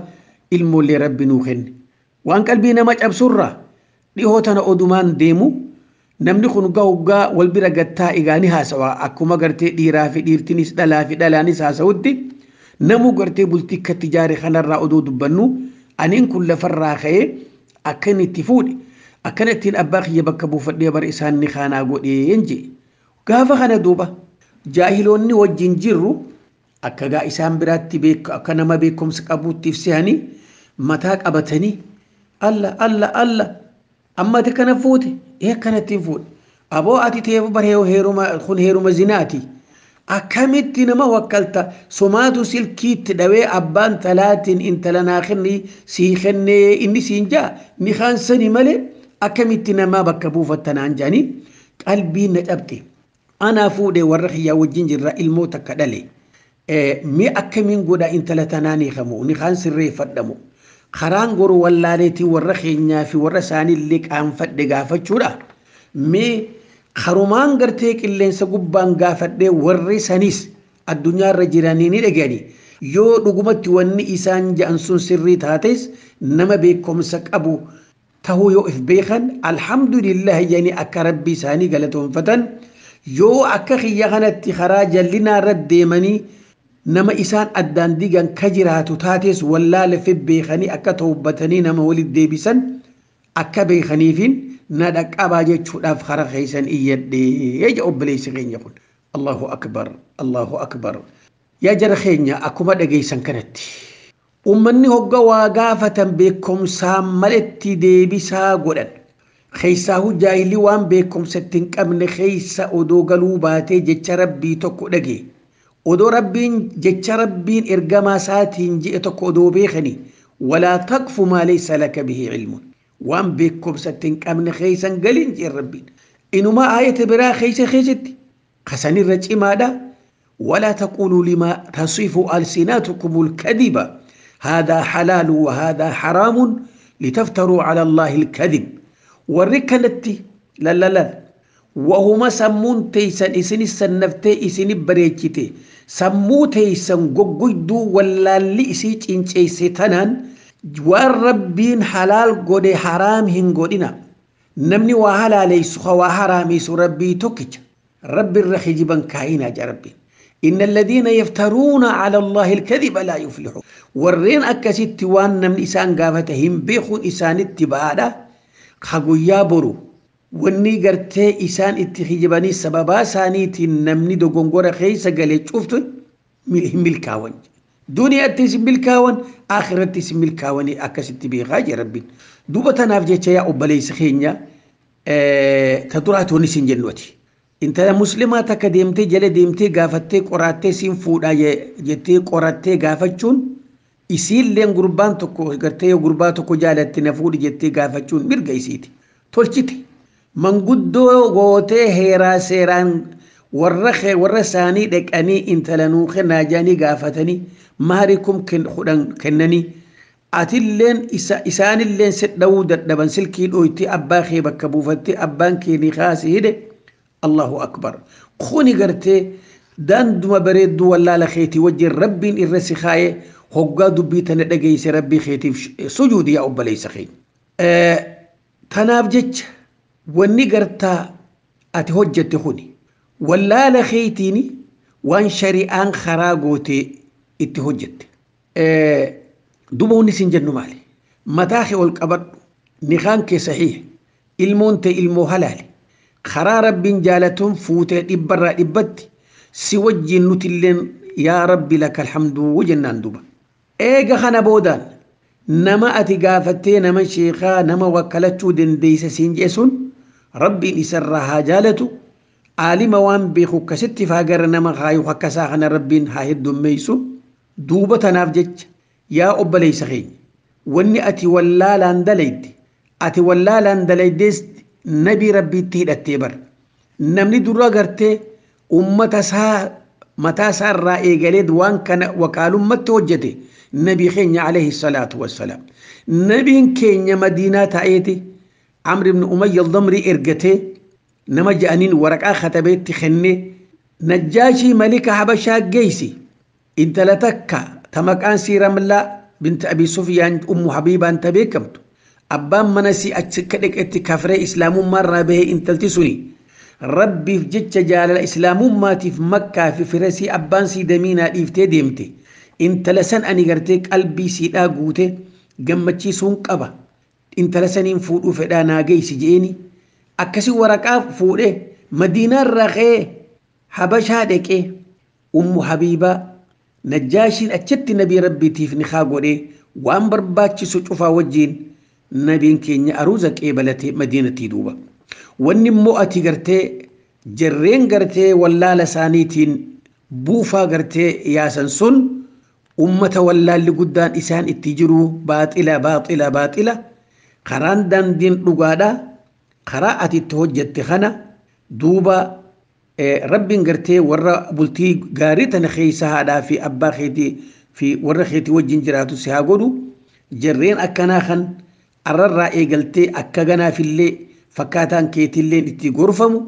ilmoollee rabbi nuu kenne. Waan qalbii nama cabsurra dhihoo tana odumaan deemu namni kun hoggaa wal bira gattaa egaa ni haasawa akkuma gartee dhiiraa fi dhiirtinis dhalaa fi dhalaanis haasawutti namuu gartee bultii akkatti ijaare kanarraa odoo dubbannu aniin kun lafarraa ka'ee akka inni itti fuudhe akkana ittiin abbaa kiyya bakka buufadhee bara isaan ni kaanaa godheen jee. Gaafa kana duuba jaahiloonni wajjin jirru akka gaa isaan biraatti beeku akka nama beekumsa qabuutti ibsanii mataa qabatanii alla alla alla amma ati kana fuute ee akkanatti fuudhe aboo ati teefu baree heeruma kun heeruma zinaati akkamitti nama wakkalta somaatu silkiitti dhawee abbaan talaatiin intala naa kenni sii kennee inni siin jaa ni kaansani malee akkamitti nama bakka buufattanaan jaanii qalbiin na cabxe. Anaa fuudhee warra kiyyaa wajjin jirra ilmoo takka dhale. Mee akkamiin godha intala tanaa ni hamu ni kaan sirreeffadhamu. Karaan goru wallaaleetii warra keenyaa fi warra isaaniillee qaanfadhe gaafachuudha. Mee karumaan gartee qilleensa gubbaan gaafadhee warri sanis addunyaarra jiranii ni dhagani. Yoo dhugumatti wanni isaan ja'an sun sirrii taates nama beekumsa qabu tahuu yoo if beekan alhamdulillah yani akka rabbii isaanii galatoonfatan yoo akka kiyya kanatti karaa jallinaarra deemanii nama isaan addaan digan ka jiraatu taates wallaala fi beekanii akka toobbatanii nama walitti deebisan akka beekaniifin na dhaqqabaa jechuudhaaf karaa keessan iyyadhee ja obboleessi keenya kun. Allahu akbar Allahu akbar. Yaa jara keenya akkuma dhageessan kanatti. Uummanni hogga waa gaafatan beekumsaan maletti deebisaa godhan. Keessaahu jaahilli waan beekumsa itti hin qabne keessa odoo galuu baatee jecha rabbii tokko dhagee. Odoo rabbiin jecha rabbiin ergamaa isaatiin je'e tokko odoo beekanii walaa taqfu maa laysa laka bihi cilmun. Waan beekumsa itti hin qabne keessan galiin jeen rabbiin. Inumaa aayata biraa keessa keessatti kasanirra cimaadha. ولا تقولوا لما تصف ألسنتكم الكذب هذا حلال وهذا حرام لتفتروا على الله الكذب والركنتي لا لا لا وهما سمون تيسن إسن السنفتي إسن بريكتي سمو تيسن ققدو ولا اللي إسيج إنش إسيتنان والربين حلال قد حرام هنقودنا نمني وحلال ليس وحرامي ربي توكج ربي الرخي كاينة يا ربي إن الذين يفترون على الله الكذب لا يفلحون ورين أكست وان من إسان قافتهم بيخون إسان اتباعا خقويا برو واني قرتي إسان اتخجباني سببا سانيتي نمني دو قنقورة خيسة قالي شفتن ملكاون دنيا تيس ملكاون آخرة تيس ملكاون أكست بيخا يا ربي دوبة نافجة يا أباليس خينيا تدراتو نسين جنوتي intala muslimaa takka deemtee jala deemtee gaafattee qorattee siin fuudhaa jettee qorattee gaafachuun isiilleen gurbaan tokko gartee gurbaa tokko jaalatte na fuudhi jettee gaafachuun mirga isiiti. Tolchite manguddoo gootee heeraa seeraan warra isaanii dhaqanii intala nuu kennaa jedhanii gaafatanii maarikum kudhan kennanii atilleen isaanilleen sidhawuu dadhaban silkii dhooytee abbaa kee bakka buufattee abbaan kee ni kaasee hidhe. الله أكبر خوني قرتي دان دوما بريد ولا لخيتي وجه ربي الرسي خاي هقا دبيتنا دقيس ربي خيتي سجودي يا أبا ليس خي تناف جج وني قرتا أتهجت خوني Wallaala keetiin waan shari'aan karaa gootee itti hojjette. Duba wanni isin jennu maali? Mataa kee ol qabadhu. Nikaan kee sahiih. Ilmoon tee ilmoo halaali. Karaa rabbiin jaalatuun fuutee dhibbarraa dhibbatti si wajjin nutilleen yaa rabbi laka alhamduu jennaan duba. Eega kana boodaan nama ati gaafattee nama sheekaa nama wakkalachuu dandeeysa siin jee sun rabbiin isarraa haa jaalatu. Aalima waan beeku akkasitti faa gara nama kaayu akkasaa kana rabbiin haa heddummeeysu. Duuba tanaaf jecha yaa obboleessa keenya wanni ati wallaalaan dalayde ati wallaalaan dalaydees nabii rabbiitti hidhattee bara. Namni dura gartee ummata isaa mataa isaa irraa eegalee waan kana wakaalummatti hojjete nabii keenya alayhi salaatu wassalaam. Nabiin keenya madiinaa ta'eeti Amr ibn Umayya al-Damrii ergatee nama ja'aniin waraqaa katabeetti kennee Najjaashii malika Habashaa geessi intala takka ta maqaan sii Ramlaa binti Abi Sufyaan Ummu Habiibaan ta beekamtu abbaan mana sii achi akka dhaqetti kafree islaamummaa irraa bahee intalti suni rabbiif jecha jaalala islaamummaatiif makkaa fi firasii abbaan sii damiinaa dhiiftee deemte intala san ani gartee qalbii siidhaa guute gammachiisuun qaba intala saniin fuudhuu fedhaa naa geessi je'eeni akkasii waraqaa fuudhee madiinaa irraa ka'ee Habashaa dhaqee Ummu Habiibaa Najjaashiin achitti nabii rabbiitiif nikaa godhee waan barbaachisu cufaa wajjiin nabiin keenya aruuza qeebalatee madiinatti duuba. Wanni immoo ati gartee jarreen gartee wallaala isaaniitiin buufaa gartee yaasan sun ummata wallaalli guddaan isaan itti jiru baaxila baaxila baaxila karaan daandiin dhugaadha karaa ati itti hojjette kana duuba rabbiin gartee warra bultii gaarii tana keessa haadhaa fi abbaa keetii fi warra keetii wajjin jiraatu si haa godhu jarreen akkanaa kan arrarraa eegaltee akka ganaafillee fakkaataan keetilleen itti gorfamu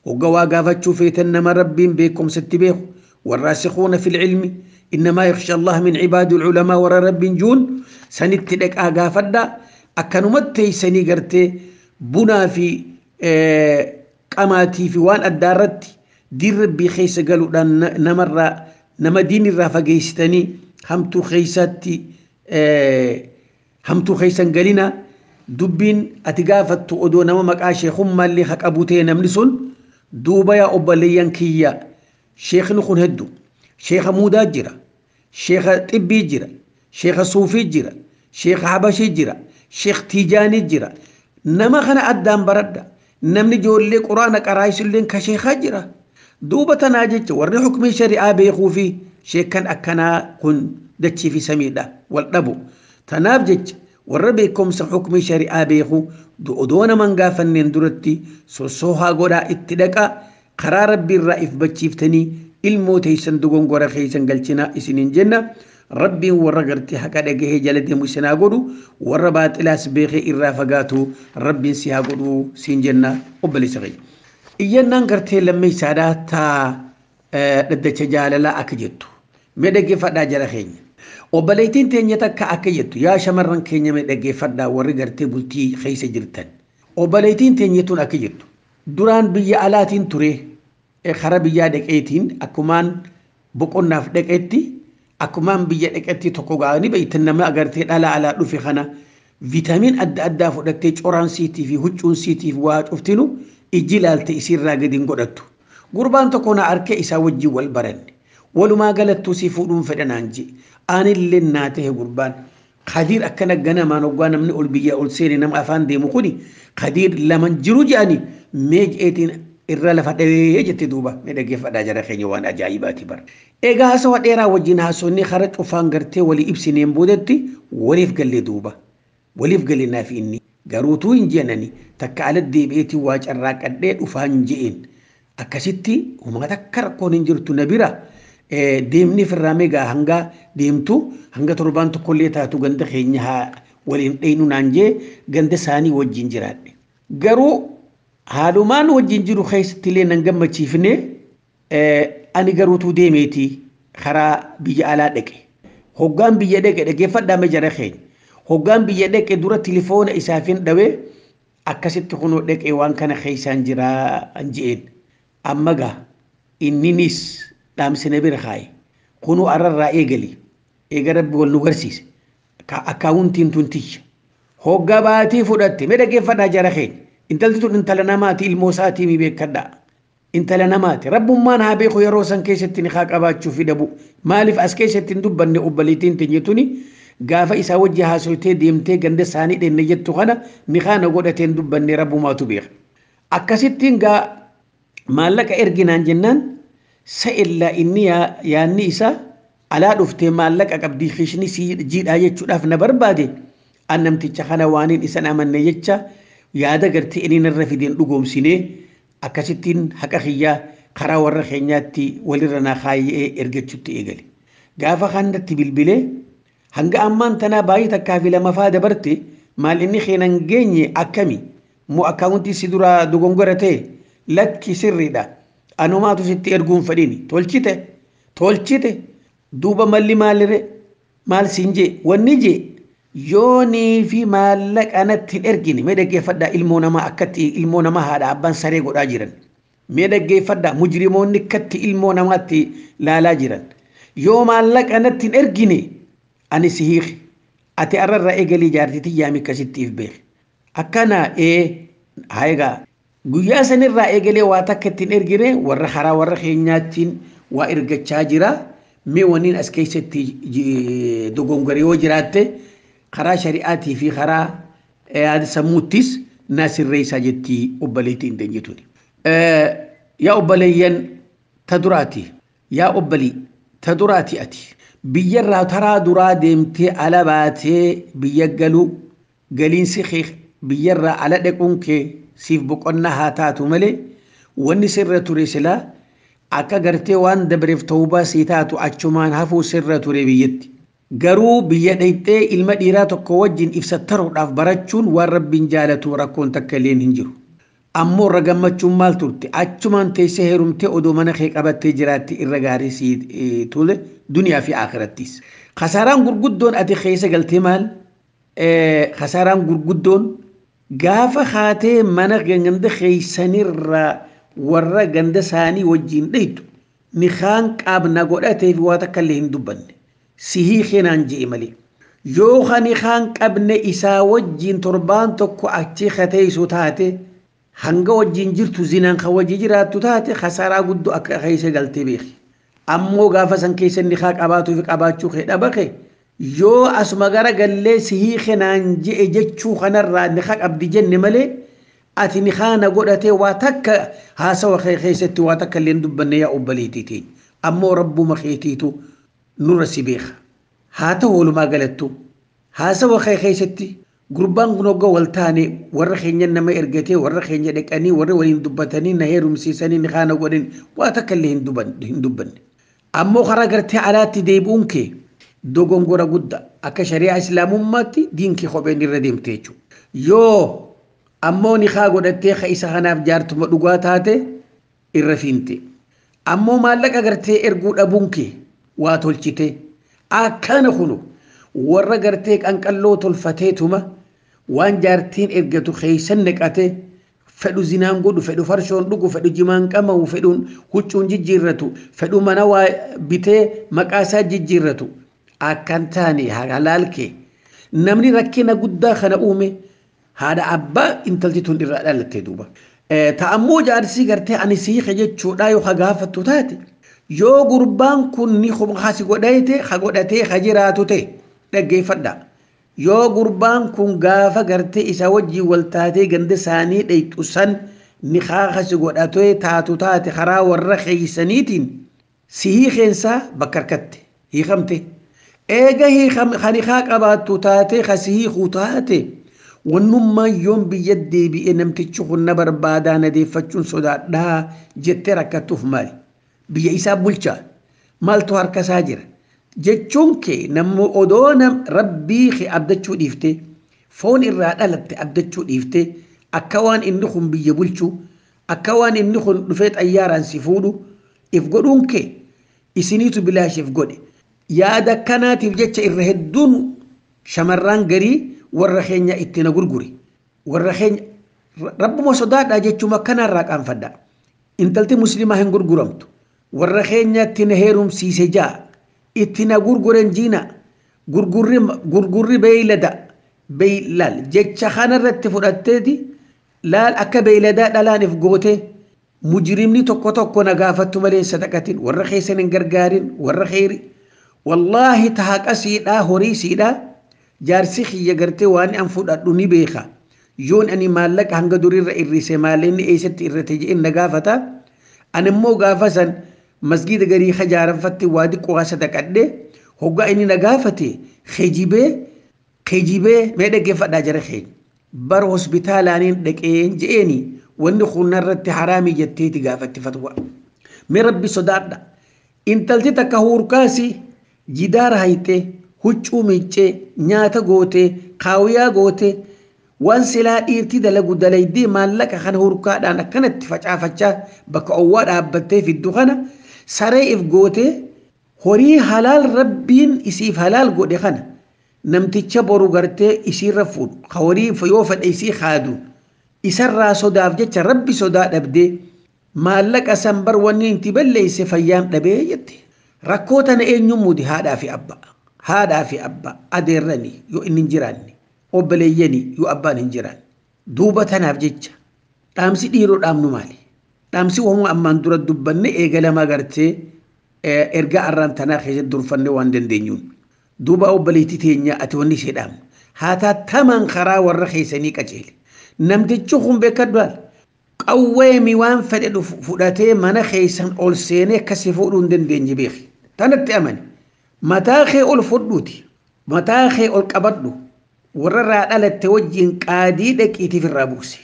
hogga waa gaafachuu feetan nama rabbiin beekumsatti beeku warraasikuuna fil cilmi innamaa yakhsha allah min cibaadi culamaa warra rabbiin juun sanitti dhaqaa gaafadhaa akkanumatti teeysanii gartee bunaa fi qamaatii fi waan addaa irratti diin rabbii keessa galuudhaan namarraa nama diin irraa fageessitanii hamtuu keessatti hamtuu keessan galina dubbiin ati gaafattu odoo nama maqaa sheekummaallee haa qabu ta'e namni sun duuba yaa obboleeyyan kiyya sheekni kun heddu sheeka muudaa jira sheeka xibbii jira sheeka suufii jira sheeka habashii jira sheek tiijaanii jira nama kana addaan baradha namni ijoollee quraana qaraayisulleen ka sheekaa jira duuba tanaa jecha warri hukumii shari'aa beekuu fi sheekan akkanaa kun dachii fi samiidha wal dhabu tanaaf jecha warra beekumsa hukumii shari'aa beeku odoo naman gaafanneen duratti sossoohaa godhaa itti dhaqa karaa rabbiirraa if bachiiftanii ilmoo teessan dogongora keessan galchinaa isiniin jenna rabbiin warra gartee haqa dhagahee jala deemu isin haa godhu warra baaxilaas beekee irraa fagaatu rabbiin si haa godhu siin jenna obboleessa keenya. Iyyannaan gartee lammeessaadhaa taa dhaddacha jaalalaa akka jettu mee dhaggeeffadhaa jala keenya. Obboleettiin teenya takka akka jettu yaa shamarran keenya mee dhaggeeffadhaa warri gartee bultii keessa jirtan. Obboleettiin teenya tun akka jettu duraan biyya alaatiin ture karaa biyyaa dhaqeetiin akkumaan boqonnaaf dhaqeetti akkumaan biyya dhaqeetti tokko ga'anii beektan nama agartee dhala alaa dhufe kana viitamiin adda addaa fudhattee coraan siitii fi huccuun siitii fi waa cuftinu ijji ilaalte isiirraa gadi hin godhattu. Gurbaan tokko na arkee isaa wajjin wal baranne. Walumaa galattuu si fuudhuun fedhanaan jee. Anillee naa ta'e gurbaan. Khadiir akkana ganamaan hoggaa namni ol biyya ol seene nama afaan deemu kuni Khadiir laman jiru jedhani mee je'eetiin irra lafa dhawee jette duuba mee dhaggeeffadhaa jara keenya waan ajaa'ibaati bara. Egaa haasawa dheeraa wajjin haasofni kara cufaan gartee walii ibsineen boodatti waliif gallee duuba. Waliif galee naaf inni garuutuu hin jeenani takka ala deebi'eetiin waa carraaqadhee dhufaan je'een akkasitti homaa takka rakkoon hin jirtu na bira deemni firraa meegaa hanga deemtu hanga torbaan tokkollee taatu ganda keenya haa waliin dheynu naan jee ganda isaanii wajjin jiraadhe. Garuu haalumaan wajjin jiru keessatti illee nan gammachiifne ani garuutuu deemeeti karaa biyya alaa dhaqe. Hoggaan biyya dhaqe dhaggeeffadhaa mee jara keenya. Hoggaan biyya dhaqe dura tilifoona isaafin dhawee akkasitti kunoo dhaqe waan kana keessaan jiraa je'een. Amma gaa Inninis dhaamsina bira kaaye. Kunuu arrarraa eegali. Eega rabbi wal nu garsiise. Akkaawuntiin tun tiyya. Hogga baatii fudhatte mee dhaggeeffadhaa jara keenya. Intalti tun intala namaati ilmoo isaatii mi beekadhaa. Intala namaati. Rabbummaan haa beeku yeroo san keessatti ni haa qabaachuu fi dhabu. Maaliif as keessatti hin dubbanne obboleettiin teenya tuni gaafa isaa wajji haasoftee deemtee ganda isaanii dheenne jettu kana ni kaana godhatee hin dubbanne rabbumaatu beeka. Akkasittiin gaa maallaqa erginaan jennaan sa'illaa inni yaanni isaa alaa dhuftee maallaqa qabdii kishni jiidhaa jechuudhaaf na barbaade an namticha kana waaniin isan amanne jecha yaada gartee inni narra fideen dhugoomsinee akkasittiin haqa kiyyaa karaa warra keenyaatti walirra naa kaayyee ergachuutti eegale. Gaafa kanatti bilbilee hanga ammaan tanaa baay'ee takkaa fi lamafaa dabarte maal inni keenan geenye akkami moo akkaawuntii si duraa dogongora ta'e lakki sirriidha anumaatu sitti erguun fedhiini tolchite tolchite duuba malli maalire maal siin jee wanni jee yoonii fi maallaqa natti hin ergine mee dhaggeeffadhaa ilmoo namaa akkatti ilmoo namaa haadha abbaan saree godhaa jiran mee dhaggeeffadhaa mujrimoonni akkatti ilmoo namaatti laalaa jiran yoo maallaqa natti hin ergine ani si hiiki ati arrarraa eegalii jaartiitii yaami akkasittiif beeki akkana ee haa egaa guyyaa sanirraa eegalee waa takka ittiin ergine warra karaa warra keenyaattiin waa ergachaa jira mee wanniin as keessatti dogongore yoo jiraatte karaa shari'aatii fi karaa yaada sammuuttis naa sirreessaa jetti obboleettiin hin dandeenyetuni. Yaa obboleeyyan ta duraati yaa obbolii ta duraati ati biyyarraa taraa duraa deemtee ala baatee biyya galuu galiinsi kee biyyarraa ala dhaquun kee siif boqonnaa haa taatu malee wanni sirra ture silaa akka gartee waan dabreef ta'uubaa sii taatu achumaan hafuu sirra ture biyyatti. Garuu biyya dhayxee ilma dhiiraa tokko wajjin ibsattaruudhaaf barachuun waan rabbiin jaalatu rakkoon takka illeen hin jiru. Ammoo irra gammachuun maal turte achumaan teessee heerumtee odoo mana kee qabattee jiraatti irra gaarii sii tole duniyaa fi akhirattis. Kasaaraan gurguddoon ati keessa galtee maal? Kasaaraan gurguddoon gaafa haatee mana ganda keeysanirraa warra ganda isaanii wajjin dhaytu nikaan qaabna godhatee fi waa takka illee hin dubbanne. Sihii keenaan je'e malee. Yoo kan nikaan qabne isaa wajjin torbaan tokko achi kateessu taate hanga wajjin jirtu zinaan kan wajji jiraattu taate kasaaraa guddoo akka keessa galtee beeki. Ammoo gaafa san keessa nikaa qabaatuu fi qabaachuu kee dhabake yoo asuma gara gallee sihii keenaan je'e jechuu kanarraa nikaa qabdi jenne malee ati nikaana godhatee waa takka haasawa kee keessatti waa takka illee hin dubbanne yaa obboleettii teenya. Ammoo rabbuma keetiitu nurra si beeka. Haa ta'u walumaa galattu haasawa kee keessatti gurbaan kun hoggaa wal taane warra keenya nama ergatee warra keenya dhaqanii warra waliin dubbatanii na heerumsiisanii nikaana godhan waa takka illee hin dubbanne. Ammoo karaa gartee alaatti deebi'uun kee dogongora guddaa akka shari'aa islaamummaatti diinkee kopheen irra deemte jechuudha. Yoo ammoo nikaa godhattee ka isa kanaaf jaartuma dhugaa taate irra fiinte. Ammoo maallaqa gartee erguu dhabuun kee waa tolchite. Akkana kunu warra gartee qanqalloo tolfateetuma waan jaartiin ergatu keeysan naqate fedhu zinaan godhu fedhu farshoon dhugu fedhu jimaan qamahu fedhuun huccuun jijjiirratu fedhu mana waa bitee maqaa isaa jijjiirratu akkan taane halaal kee namni rakkina guddaa kana uume haadha abbaa intalti tun irraa dhalatte duuba. Ta'ammoo jaarsii gartee ani siika jechuudha yoo gaafattu taate yoo gurbaan kun ni hasi godhate ha godhatee ha jiraatu ta'e dhaggeeffadha. Yoo gurbaan kun gaafa gartee isa wajjin wal taatee ganda isaanii dhayxu san ni hasi godhatee taatu taate karaa warra keeysaniitiin si hiikeensaa bakka harkatte hiikamte. Eega hiikaa qabaattu taate hasi hiikuu taate wannummaan yoon biyya deebi'e namtichi kun na barbaadaa na deeffachuun sodaadhaa jettee rakkattuuf maali? Biyya isaa bulchaa maaltu harka isaa jira? Jechuun kee namni odoo rabbii kee abdachuu dhiiftee foon irraa dhalatte abdachuu dhiiftee akka waan inni kun biyya bulchu akka waan inni kun dhufee xayyaaraan si fuudhu if godhuun kee isiniitu bilaashiif godhe. Yaada akkanaatiif jecha irra hedduun shamarraan garii warra keenya itti na gurguri. Warra keenya rabbuma sodaadhaa jechuun akkanaarraa qaanfadha. Intalti musliimaa hin gurguramtu. Warra keenyatti na heerumsiise jaa itti na gurguran jiina gurgurri beeylada beeylaal jecha kanarratti fudhatteeti laal akka beeyladaa dhalaaniif goote mujrimni tokko tokko na gaafattu malee sadaqatin warra keessan hin gargaarin warra xeeri wallaahi tahaqa siidhaa horii siidhaa jaarsi kiyya gartee waan an fudhadhu ni beeka yoon ani maallaqa hanga duriirra irrise maallaqni eessatti irrate jedheen na gaafata ani immoo gaafa san masgiida garii hajaaranfatti waa xiqqoo sadaqadhe hoggaa inni na gaafate kijibee mee dhaggeeffadhaa jara keenya bara hospitaalaaniin dhaqeen je'eeni wanni kunnarratti haraamii jetteeti gaafatti fatwa mee rabbi sodaadha intalti takka huurkaasi jidaara haytee huccuu miiccee nyaata gootee kaawiyaa gootee waan silaa dhiirtii dalagu dalaydee maallaqa kana hurkaadhaan akkanatti facaafachaa bakka owwaa dhaabbattee fiddu kana saree if gootee horii halaal rabbiin isiif halaal godhe kana namticha boru gartee isiirra fuudhu ka horii yoo fedhe isii haadu isarraa sodaaf jecha rabbi sodaa dhabdee maallaqa san bar wanni inti balleeyse fayyaan dhabee jette rakkoo tana eenyuun muudi haadhaa fi abbaa adeerranii yoo inni hin jiraanne obboleeyyanii yoo abbaan hin jiraanne duuba tanaaf jecha dhaamsi dhiiroo dhaamnu maali dhaamsi waamuu ammaan dura dubbanne eegalamaa gartee ergaa arraan tanaa keessatti durfanne waan dandeenyuun duuba obboleettii teenya ati wanni ishee dhaamnu haa tattamaan karaa warra keessanii qajeele namtichi kun beekadhu qawweemi waan fedhe fudhatee mana keessan ol seenee akkasii fuudhuu hin dandeenye beeki tanatti amani mataa kee ol fudhuuti mataa kee ol qabadhu warra irraa dhalatte wajjin qaadii dhaqiitiif irraa buuse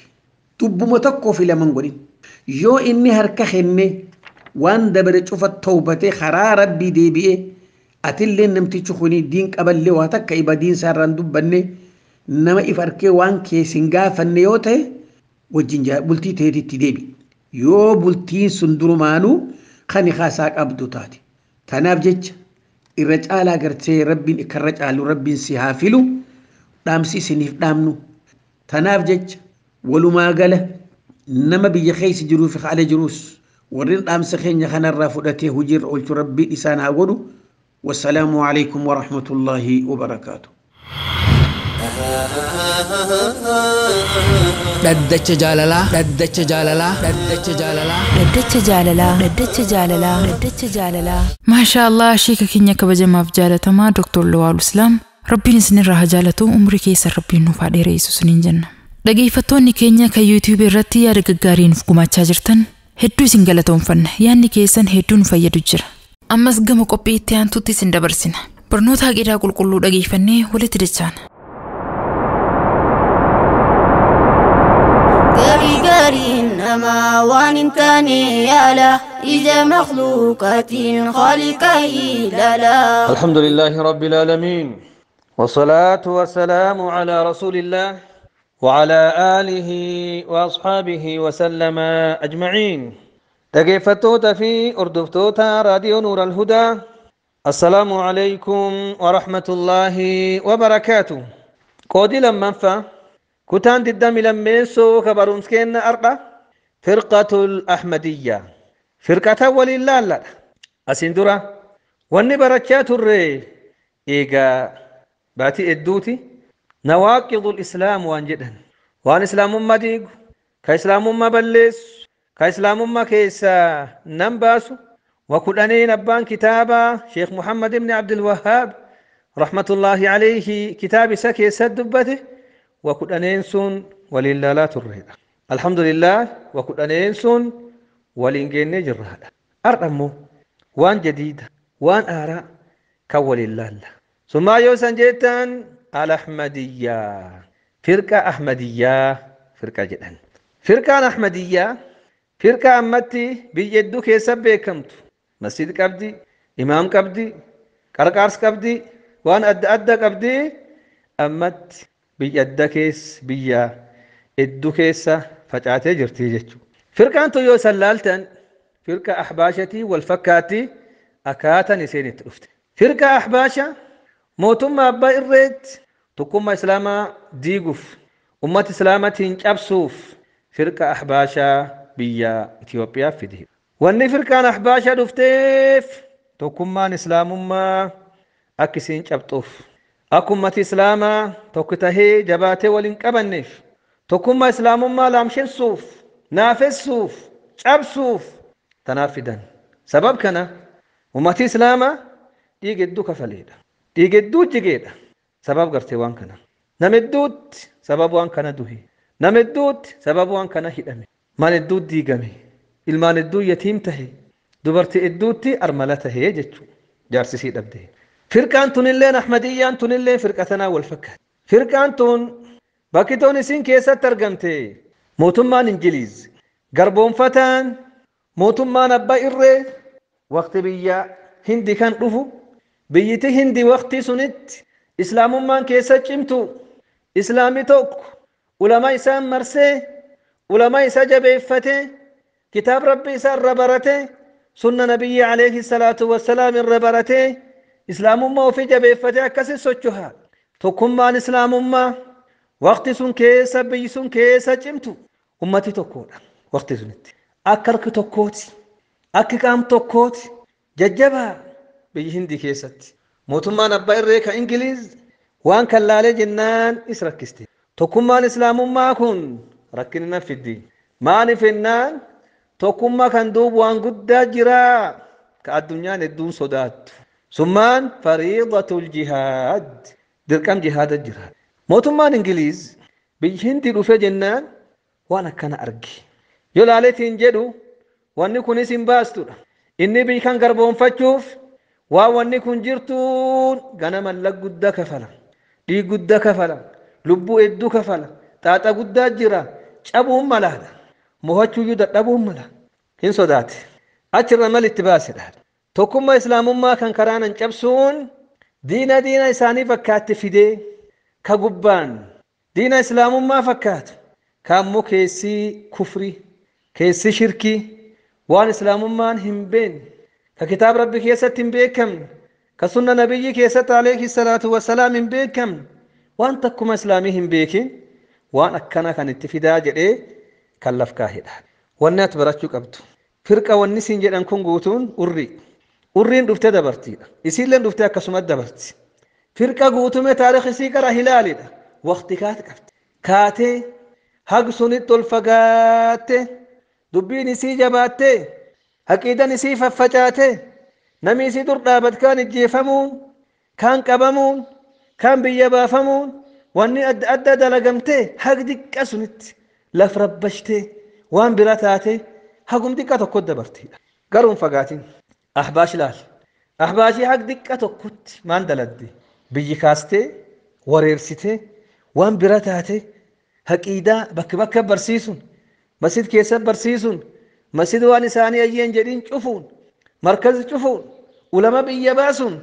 dubbuma tokkoo fi laman godhin yoo inni harka kenne waan dabare cufa tawbatee karaa rabbii deebi'ee atillee namtichi kuni diin qaballee waa takka iba diin isaarraan dubbanne nama if arkee waan keessin gaafanne yoo ta'e wajjin bultii ta'eetitti deebi yoo bultiin sun durumaanuu kan haasaa qabdu taate tanaaf jecha irra caalaa gartee rabbiin karra caalu rabbiin si haa filu dhaamsi isiniif dhaamnu tanaaf jecha walumaa gala nama biyya keessa jiruu fi haala jiruus warreen dhaamsa keenya kanarraa fudhatee hojiirra oolchu rabbiin isaan haa godhu والسلام عليكم ورحمة الله وبركاته. Dhaddacha jaalalaa. Dhaddacha jaalalaa. Dhaddacha jaalalaa. Dhaddacha jaalalaa. Dhaddacha jaalalaa. Dhaddacha jaalalaa. Maashaa Allah sheeka keenya kabajamaaf jaalatamaa Dr. Lawal Islaam rabbiin isinirraa haa jaalatu umrii keessa rabbiin nuuf haa dheeressu isiniin jenna. Dhageeffattoonni keenya kan YouTube irratti yaada gaggaarii nuuf gumaachaa jirtan hedduu isin galatoomfanna yaadni keessan hedduu nu fayyadu jira. Ammas gama qophii itti aantutti isin dabarsina. Barnoota aqiidaa qulqulluu dhageeffannee walitti dachaana. Gaarii namaa waan hin taane yaala ija makhluuqaatiin khaliqa ilaala. الحمد لله رب العالمين والصلاة والسلام على رسول الله وعلى آله وأصحابه وسلم أجمعين. تقفتوتا في أردفتوتا راديو نور الهدى. السلام عليكم ورحمة الله وبركاته. قودي لما فا كتان ددام لميسو كبرومسكين أربعة فرقة الأحمدية فرقة ولله لا أسندرة والنبركات الري إيجا باتي الدوتي نواقض الإسلام وانجدا وان إسلام ما ديق كإسلام ما بلس كإسلام ما كيسا نمباسو وكلانين أبان كتابا شيخ محمد بن عبد الوهاب رحمة الله عليه كتاب سكي سدبته وكلانين سون ولله لا ترهد الحمد لله وكلانين سون ولنجين جرهد أرمو وان جديد وان آراء كولله لا ثم يوسن جيتان الأحمدية فرقة أحمدية فرقة جدا فرقة أحمدية فرقة أمتي بيدو كيسب بكمت مسجد كبدي إمام كبدي كركارس كبدي وان أد أد كبدي أمت بيد كيس بيا إدو كيسة فجأة جرتي جتشو فرقة أنتو يوسن لالتن فرقة أحباشتي والفكاتي أكاتا نسيني تلفت فرقة أحباشة موتما أبا إريت تقوم إسلاما ديقف أمة إسلامة أبسوف فرقة أحباشة بيا إثيوبيا فيدي Wanni firqaan ahbaasha dhufteef tokkummaan islaamummaa akka isiin cabxuuf, akka ummati islaamaa tokko tahee jabaatee waliin qabanneef, tokkummaa islaamummaa laamshessuuf, naafessuuf, cabsuuf tanaaf fidan. Sabab kana ummati islaamaa dhiiga hedduu kafaleedha, dhiiga hedduu jigeedha. Sabab gartee waan kana nama hedduutti sabab waan kana duhe, nama hedduutti sabab waan kana hidhame, mana hedduutti diigame, ilmaan hedduu yatiim tahe, dubartii hedduutti armala tahee jechuudha, jaarsisii dhabde. Firqaan tunilleen ahmadiyyaan tunilleen firqa tanaa wal fakkaata. Firqaan tun bakki toon isin keessatti argamte mootummaan Ingiliiz garboonfataan mootummaan abbaa irree waqti biyya Hindi kan dhufu, biyyiti Hindi waqtii sunitti islaamummaan keessa cimtu, islaamni tokko ulama isaan marsee, ulama isa jabeeffatee, kitaab rabbi isaa irra barate, sunna nabiyyi alayhi salaatu wassalaam irra barate, islaamummaa ofii jabeeffatee akkasi sochoha. Tokkummaan islaamummaa waqti sun keessa biyyi sun keessa cimtu ummati tokkodha. Waqti sunitti akka harki tokkooti, akka qaam tokkooti jajjabaa biyyi Hindii keessatti. Mootummaan abbaa irree kan Ingiliiz waan kan laalee jennaan is rakkiste. Tokkummaan islaamummaa kun rakkina na fiddi. Maaliif jennaan tokkummaa kan duubu waan guddaa jira ka addunyaan hedduun sodaattu. Summaan fariidatul jihaad, dirqam jihaada jira. Mootummaan Ingiliiz biyyi Hindii dhufe jennaan waan akkana arge. Yoo laaleetiin jedhu wanni kunis hin baastudha. Inni biyyi kan garboonfachuuf waan wanni kun jirtuun ganama lag guddaa kafala, dhiig guddaa kafala, lubbuu hedduu kafala, xaaxa guddaa jira, cabuun malaadha, mo'achuuyyuu dadhabuun mala. Hin sodaate. Achirra mal itti baasedha. Tokkummaa islaamummaa kan karaanan cabsuun diina diina isaanii fakkaatti fidee ka gubbaan diina islaamummaa fakkaatu, ka ammoo keessii kufrii, keessi shirkii, waan islaamummaan hin beekne, ka kitaaba rabbi keessatti hin beekamne, ka sunna nabiyyi keessatti alayhi salaatu wassalaam hin beekamne, waan takkuma islaamii hin beekin waan akkana kan itti fidaa jedhee kan laf kaahedha. Wanni ati barachuu qabdu firqa wanni siin jedhan kun guutuun urrii. Urriin dhuftee dabartiidha. Isiilleen dhuftee akkasumas dabarti. Firqa guutume taarikh isii qara hilaalidha. Waqti kaate qabdi. Kaatee hag sunitti ol fagaatte, dubbiin isii jabaattee, haqiidan isii faffacaatee, namni isii dur dhaabat kaan ijjeefamuun, kaan qabamuun, kaan biyya baafamuun, wanni adda adda dalagamtee hag diqqa sunitti laf rabbashtee waan bira taatee hagum diqqa tokkotti dabartiidha. Garuu hin fagaatin. Ahbaash laal. Ahbaashii hag diqqa tokkotti maan daladde? Biyyi kaastee, wareersitee, waan bira taatee, haqiidaa bakka bakka barsiisuun, masjid keessa barsiisuun, masjid waan isaanii ayyeen jedhiin cufuun, markazi cufuun, ulama biyya baasuun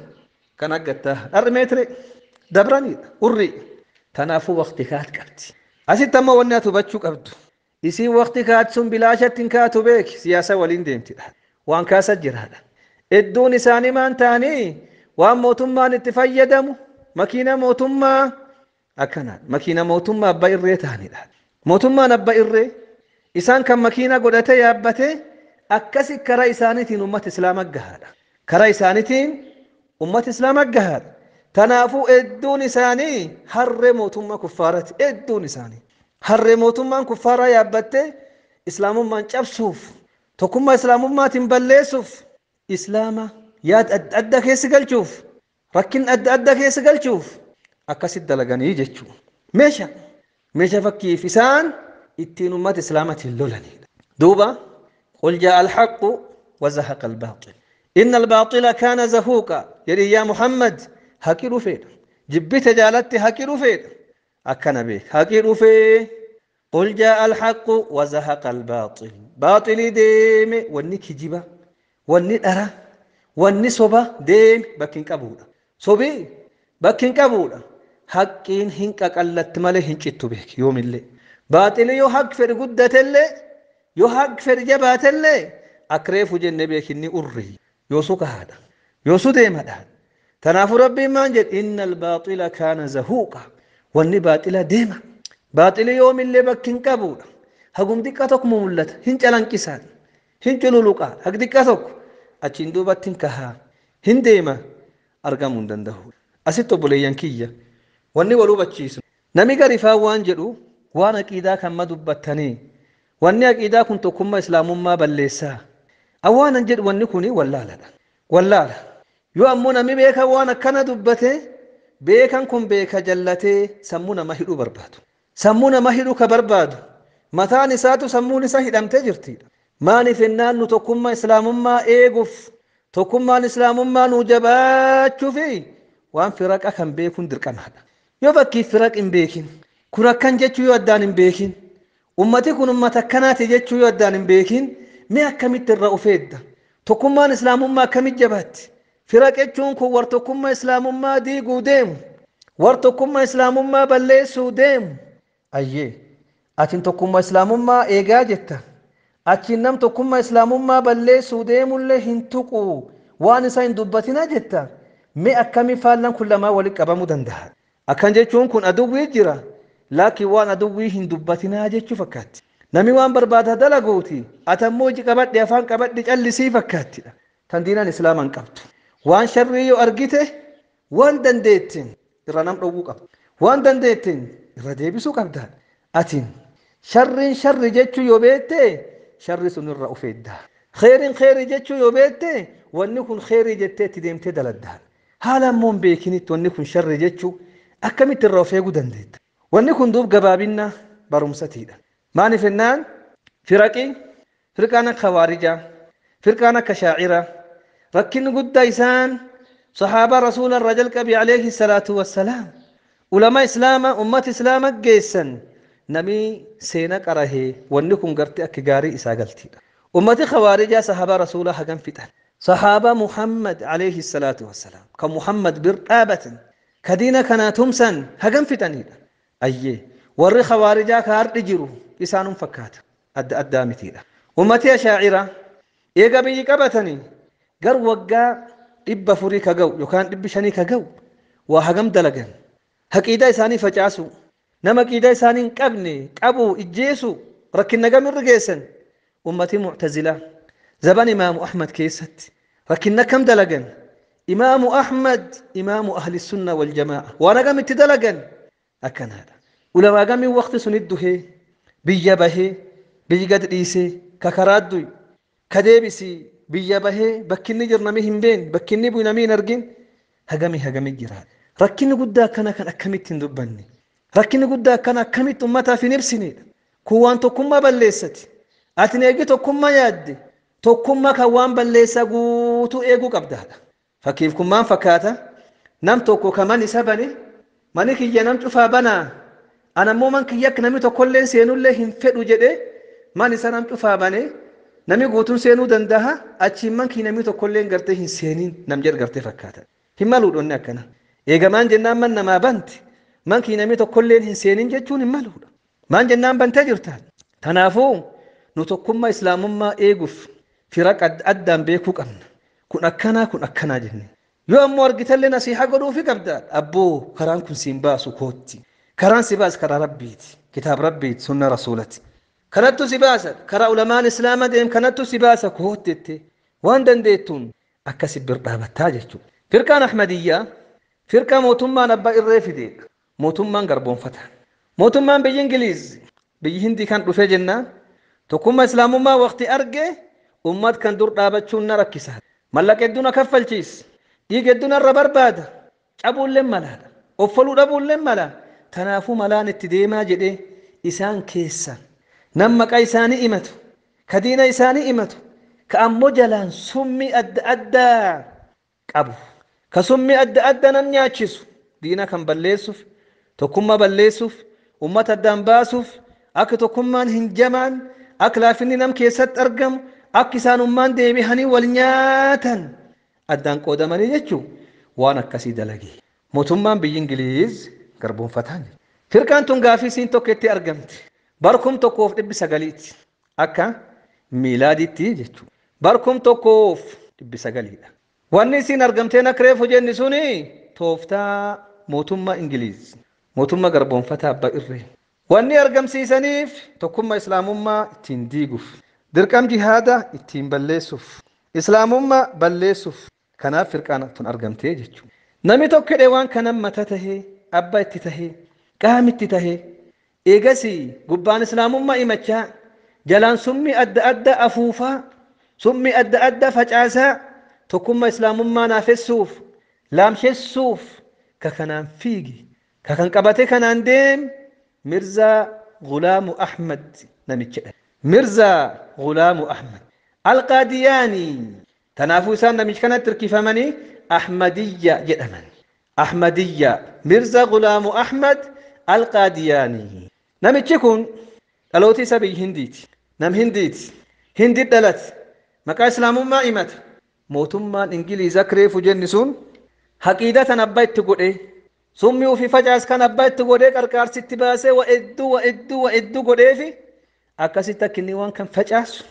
kan aggattaa dharri meetire dabranidha urri. Kanaafuu waqti kaat qabdi. Asitti ammoo wanni ati hubachuu qabdu. Isiin waqti kaat sun bilaashatti hin kaatu beeki, siyaasa waliin deemtidha. Waan kaasa jiraadha. Hedduun isaanii maan ta'anii waan mootummaan itti fayyadamu makiina mootummaa akkanaa makiina mootummaa abbaa irree ta'anidha. Mootummaan abbaa irree isaan kan makiina godhatee yaabbatee akkasi karaa isaaniitiin uummata islaamaa gahaadha. Karaa isaaniitiin uummata islaamaa gahaadha. Kanaafuu hedduun isaanii harree mootummaa kuffaaraati. Hedduun isaanii harree mootummaan kuffaaraa yaabbattee islaamummaan cabsuuf, tokkummaa islaamummaatiin balleessuuf, islaama yaada adda adda keessa galchuuf, rakkin adda adda keessa galchuuf akkasitti dalaganii jechuudha. Meeshaa fakkiif isaan ittiin uummata islaamaatiin lolanidha. Duuba qul jaa'a al-haqqu wa zahaqa al-baaxil. Inna al-baaxila kaana zahuuqa jedhi yaa Muhammad, haqi dhufeedha. Jibbite jaalatti haqi dhufeedha. Akkana beek haqi dhufee. Qul jaa'a al-haqqu wa zahaqa al-baaxil. Baaxilii deeme, wanni kijiba, wanni dhara, wanni soba deeme bakki hin qabuudha. Sobii bakki hin qabuudha. Haqqiin hin qaqallatti malee hin cittu beek yoomillee. Baaxilii yoo haqi fedhi guddatellee, yoo haqi fedhi jabaatellee akka reefu jennee beekinni urri. Yoosuu kahaadha. Yoosuu deemadha. Kanaafuu rabbiin maan jedhe? Inna al-baaxila kaana zahuuqa. Wanni baaxila deema. Baaxilii yoomillee bakki hin qabuudha. Hagum xiqqaa tokko mul'ata. Hin calanqisaadha. Hin cululuqa haq xiqqaa tokko achiin duubatti hin kahaa hin deema argamuu hin danda'u. Asitti obboleeyyan kiyya wanni wal hubachiisu. Nami garifaa waan jedhu waan aqiidaa kan ma dubbattanii wanni aqiidaa kun tokkummaa islaamummaa balleessaa. Awwaanan jedhu wanni kuni wallaaladha. Wallaala. Yoo ammoo nami beekan waan akkana dubbate beekan kun beeka jallatee sammuu nama hidhuu barbaadu. Sammuu nama hidhuu ka barbaadu mataan isaatu sammuun isaa hidhamtee jirtidha. Maaliif jennaan nu tokkummaa islaamummaa eeguuf tokkummaan islaamummaa nu jabaachuu fi waan firaqa kan beekuun dirqamaadha. Yoo fakkii firaq hin beekin kun akkan jechuu yoo addaan hin beekin ummati kun ummata akkanaati jechuu yoo addaan hin beekin mee akkamitti irra ufeedda? Tokkummaan islaamummaa akkamitti jabaatti? Firaq jechuun kun war tokkummaa islaamummaa diiguu deemu war tokkummaa islaamummaa balleessuu deemu. Ayyee atiin tokkummaa islaamummaa eegaa jetta. Achiin nam tokkummaa islaamummaa balleessuu deemullee hin tuqu waan isaa hin dubbatina jetta. Mee akkamii faallan kun lamaa walitti qabamuu danda'a? Akkan jechuun kun aduwwii jira laakiin waan aduwwii hin dubbatinaa jechuu fakkaatti. Nami waan barbaada dalaguuti ati ammoo iji qabadhe afaan qabadhe callisii fakkaattidha. Tan diinaan islaamaa hin qabdu. Waan sharrii yoo argite waan dandeettiin irra nam dhowwuu qabda. Waan dandeettiin irra deebisuu qabda. Atiin sharriin sharri jechuu yoo beekte sharri sun irra of eegda. Kheeriin kheerii jechuu yoo beekte wanni kun kheerii jettee itti deemtee daladda. Haala ammoo hin beekinitti wanni kun sharri jechuu akkamitti irra of eeguu dandeetta? Wanni kun duub gabaabinna barumsatiidha. Maaliif jennaan firaqi firqaan akka khawaarijaa firqaan akka shaaciraa rakkinni guddaa isaan sahaabaa rasuula irraa jalqabe alayhi salaatu wassalaam ulama islaama ummata islaama geessan namni seena qarahee wanni kun gartee akka gaarii isaa galtiidha. Ummati khawaarijaa sahaabaa rasuulaa hagam fixan. Sahaabaa Muhammad alayhi salaatu wassalaam kan Muhammad bir dhaabatan ka diina kanaa tumsan hagam fixaniidha. Ayyee warri khawaarijaa ka hardhi jiru isaanum fakkaata adda addaa mitiidha. Ummati ashaaciraa eega biyyi qabatanii gar waggaa 400 ka ga'u yookaan 500 ka ga'u waa hagam dalagan. Haqiidaa isaanii facaasu nama aqiidaa isaanii hin qabne qabu ijjeesu rakkina gamirra geessan. Ummati mu'tazilaa zaban imaamu Ahmad keessatti rakkina kam dalagan? Imaamu Ahmad imaamu ahli sunna wal jamaa waan hagamitti dalagan akkanaadha. Ulamaa gamiin waqti sunit duhee biyya bahee biyyi gad dhiisee ka karaa du'i ka deebisii biyya bahee bakki inni jiru namni hin beekne bakki inni bu'e namni hin argin hagamii hagamii jira. Rakkinni guddaa akkana kan akkamitti hin dubbanne rakkinni guddaa akkana akkamitti ummataaf hin ibsinedha. Kun waan tokkummaa balleessati. Atin eegi tokkummaa yaadde tokkummaa kan waan balleessaa guutuu eeguu qabdaadha. Fakkiif kun maal fakkaata? Nam tokko ka man isa bane mani kiyya nam cufaa banaa ana ammoo man kiyya akka namni tokkollee seenullee hin fedhu jedhee man isa nam cufaa bane namni guutuun seenuu danda'a achiin man kiyya namni tokkollee gartee hin seeniin nam jedhu gartee fakkaata. Hin maluudha akkana. Eegamaan jennaan man namaa banti man kiyya namni tokkollee hin seeniin jechuun hin maluudha. Maan jennaan bantee jirta. Kanaafuu nu tokkummaa islaamummaa eeguuf firaqa addaan beekuu qabna. Kun akkanaa kun akkanaa jenne. Yoo ammoo argitallee nasiihaa godhuufi qabda. Abboo karaan kun siin baasu kootti. Karaan si baas karaa rabbiiti. Kitaaba rabbiiti sunna rasuulati. Kanattu si baasa karaa ulamaan islaama deem kanattu si baasa kootti jettee waan dandeettuun akkasi bir dhaabattaa jechuudha. Firqaan Ahmadiyyaa firqaa mootummaan abbaa irree fideedha. Mootummaan garboonfata. Mootummaan biyyi Ingiliiz biyyi Hindii kan dhufee jennaan tokkummaa islaamummaa waqti arge ummat kan dur dhaabachuun na rakkisa. Mallaqa hedduu na kaffalchiis. Dhiiga hedduu narra barbaada. Cabuullee malaadha. Offoluu dhabuullee mala. Kanaafuu malaan itti deemaa jedhee isaan keessa nam maqaa isaanii himatu ka diina isaanii himatu ka ammoo jalaan summii adda addaa qabu ka summii adda addaa nam nyaachisu diina kan balleessuuf tokkummaa balleessuuf ummata addaan baasuuf akka tokkummaan hin jamaan akka laafinni nam keessatti argamu akka isaanummaan deebihanii wal nyaatan addaan qoodamanii jechuun waan akkasii dalage. Mootummaan biyyi Ingiliiz garboonfataan jiru. Firqaan tun gaafii isiin tokkotti argamti. Barkum 1900 akka miilaadiitti jechuudha. Barkum 1900dha. Wanni isiin argamteen akka reefu jenni suni tooftaa mootummaa Ingiliiz mootummaa garboonfataa abbaa irree. Wanni argamsiisaniif tokkummaa islaamummaa ittiin diiguuf. Dirqam jihaada ittiin balleessuuf, islaamummaa balleessuuf. Kanaaf firqaan tun argamtee jechuudha. Namni tokko hidhee waan kanan mata tahee, abbaa itti tahee, qaamitti tahee, eegasii gubbaan islaamummaa himachaa, jalaan summii adda addaa afuufaa, summii adda addaa facaasaa, tokkummaa islaamummaa naafessuuf, laamshessuuf, ka kanaan fiigi, ka kan qabate kanaan deem, Mirzaa Gulaamu Ahmad namicha. Mirzaa Gulaamu Ahmad Alqaadiyaanii. Kanaafuu isaan namicha kanatti hirkifamanii Ahmadiyya jedhaman. Ahmadiyya Mirza Gulaamu Ahmad Alqaadiyaanii. Namichi kun dhaloota isa biyya Hindiiti. Nam Hindiiti. Hindi dhalate. Maqaa islaamummaa himata. Mootummaan Ingiliiz akka reefu jenni sun haqiida tan abbaa itti godhee summii ofii facaas kan abbaa itti godhee qarqaarsi itti baasee wa hedduu wa hedduu wa hedduu godheefi akkasitti akka inni waan kan facaasu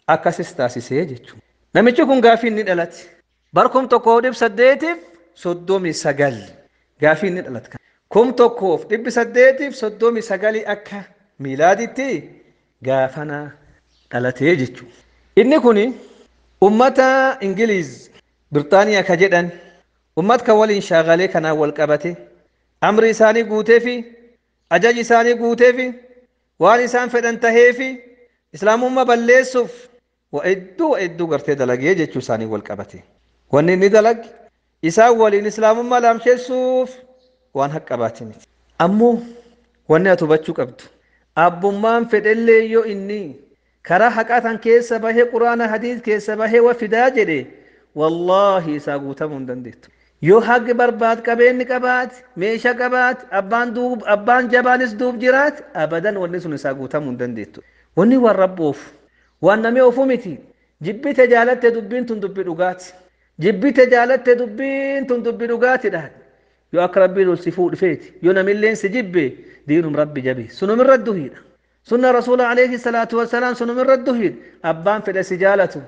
akkasis taasisee jechuudha. Namichi kun gaafii inni dhalate. Bar 1839 gaafii inni dhalate. 1839 akka miilaaditti gaafana dhalatee jechuudha. Inni kun ummata Ingiliiz Birtaaniyaa ka jedhan ummat kan waliin shaagalee kanaan wal qabate amri isaanii guutee fi ajaji isaanii guutee fi waan isaan fedhan tahee fi islaamummaa balleessuuf wa hedduu gartee dalagee jechuu isaanii wal qabate. Wanni inni dalage isaan waliin islaamummaa laamsheessuuf waan haqa baate miti. Ammoo wanni ati hubachuu qabdu abbummaan fedhellee yoo inni karaa haqaa tan keessa bahee quraana hadiis keessa bahee wa fidaa jedhe wallaahi isaa guutamuu hin dandeettu. Yoo haqi barbaad qabeenyi qabaat meeshaa qabaat abbaan jabaanis duub jiraat abadan wanni sun isaa guutamuu hin dandeettu. Wanni waan rabboof waan namni ofu miti. Jibbite jaalatte dubbiin tun dubbii dhugaati. Jibbite jaalatte dubbiin tun dubbii dhugaatidha. Yoo akka rabbiin ol si fuudhfeeti yoo namilleen si jibbe diinum rabbi jabe sunumirra duhiidha. Sunna rasuula alayhi salaatu wassalaam sunumirra duhiidha. Abbaan fedhe si jaalatu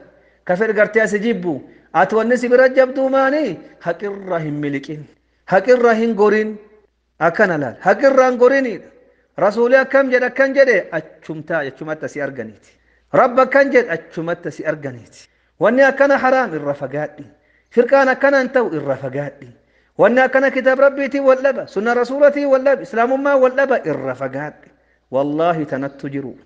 ka fedhe gartee si jibbu ati wanni si bira jabduu maani haqirra hin miliqin haqirra hin gorin akkana laal haqirra hin gorinidha. Rasuuli akkam jedhe akkan jedhe achumtaa achumatti si arganiiti. Rabba akkan jedhe achumatti si arganiiti. Wanni akkana haraam irra fagaadhi. Firqaan akkana hin ta'u irra fagaadhi. Wanni akkana kitaaba rabbiitiin wal dhaba sunna rasuulatiin wal dhaba islaamummaa wal dhaba irra fagaadhi. Wallaahi tanattu jiru.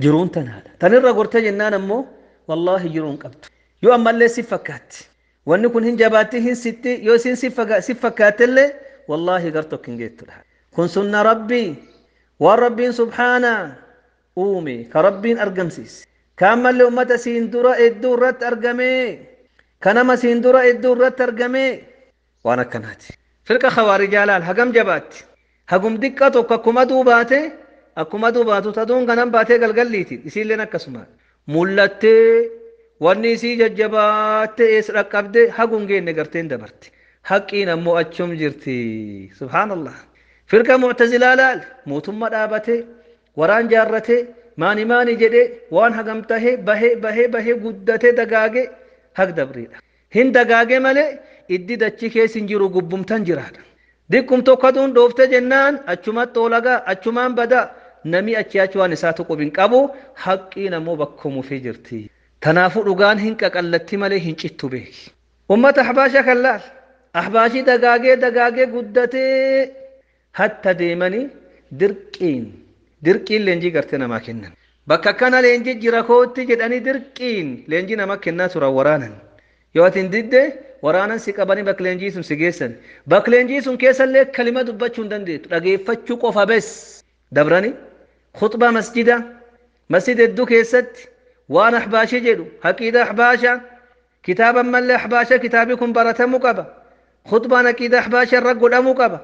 Jiruun tanaadha. Tanirra gortee jennaan ammoo wallaahi jiruun qabdu. Yoo ammallee si fakkaatti. Wanni kun hin jabaatti hin sitti yoo isin si fakkaattellee wallaahi gar tokko hin geettudha. Kun sunna rabbii waan rabbiin subhaana uume ka rabbiin argamsiise. Ka ammallee ummata siin dura hedduu irratti argame. Ka nama siin dura hedduu irratti argame. Waan akkanaati. Firqa khawaarijaa laal hagam jabaatti. Hagum diqqa tokko akkuma aduu baate akkuma aduu baatu aduun kanan baatee galgalliiti. Isiilleen akkasuma. Mul'attee wanni isii jajjabaattee eessa dhaqqabdee hagum geenne garteen dabarte. Haqqiin ammoo achum jirti. Subhaanallah. Firqa mu'tazilaa laal mootummaa dhaabatee waraan jaarratee maani maani jedhee waan hagam tahee bahee bahee bahee guddatee dagaagee hag dabriidha. Hin dagaagee malee iddi dachii keessa hin jiru gubbumtan jiraadha. Diqqum tokko aduun dhooftee jennaan achumatti oolagaa achumaan badaa nami achi achi waan isaa tuqu hin qabu haqqiin ammoo bakka jirti. Kanaafuu dhugaan hin qaqallatti malee hin cittu beeki. Ummata Ahbaashaa kan laal Ahbaashii dagaagee dagaagee guddatee hatta deemanii dirqiin leenjii gartee namaa kennan. Bakka akkana leenjii jira kootti jedhanii dirqiin leenjii nama kennaa turan waraanan. Yoo ati hin didde waraanan si qabanii bakka leenjii sun si geessan. Bakka leenjii sun keessallee kalima dubbachuu hin dandeettu. Dhageeffachuu qofa bes. Dabranii khutbaa masjida masjida hedduu keessatti waan ahbaashii jedhu haqiida ahbaashaa kitaaba ammallee ahbaashaa kitaabii kun baratamuu qaba. Khutbaan haqiida ahbaashaa irra godhamuu qaba.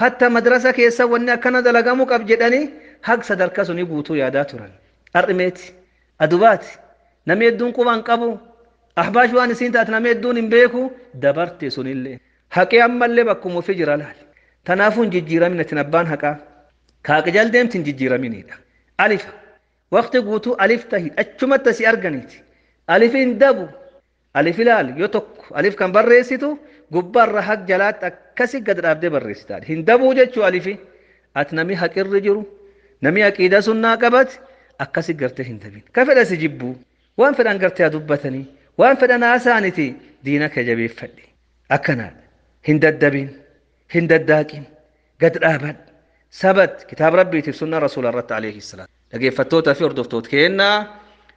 Hatta madrasa keessa wanni akkana dalagamuu qab jedhanii haq sadarkaa sunii guutuu yaadaa turan. Har'imeeti adubaati namni hedduun qubaan qabu. Ahbaash waan isiin taate namni hedduun hin beeku dabarte sunillee. Haqee ammallee bakkuma ofii jira laali. Kanaafuu hin jijjiiramin atin abbaan haqaa. Kaaqi jal deemti hin jijjiiraminidha. Alifa. Waqti guutuu alif tahi achumatti si arganiiti. Alif hin dabu. Alif ilaali yoo tokko alif kan barreessitu gubbaarra haq jalaatti akkasi gad dhaabdee barreessitaadha. Hin dabuu jechuu alifi. Ati namni haqirri jiru namni aqiida sunnaa qabate akkasi gartee hin dabin. Ka fedha si jibbuu. Waan fedhan gartee haa dubbatanii, waan fedhan haasaaniti, diina kee jabeeffadhi. Akkanaadha. Hin daddabin, hin daddaaqin, gad dhaabadhu. Sabat kitaaba rabbiitiif sunnaa rasuula irratti alayhi salaam. Dhaggeeffattoota fi hordoftoota keenna,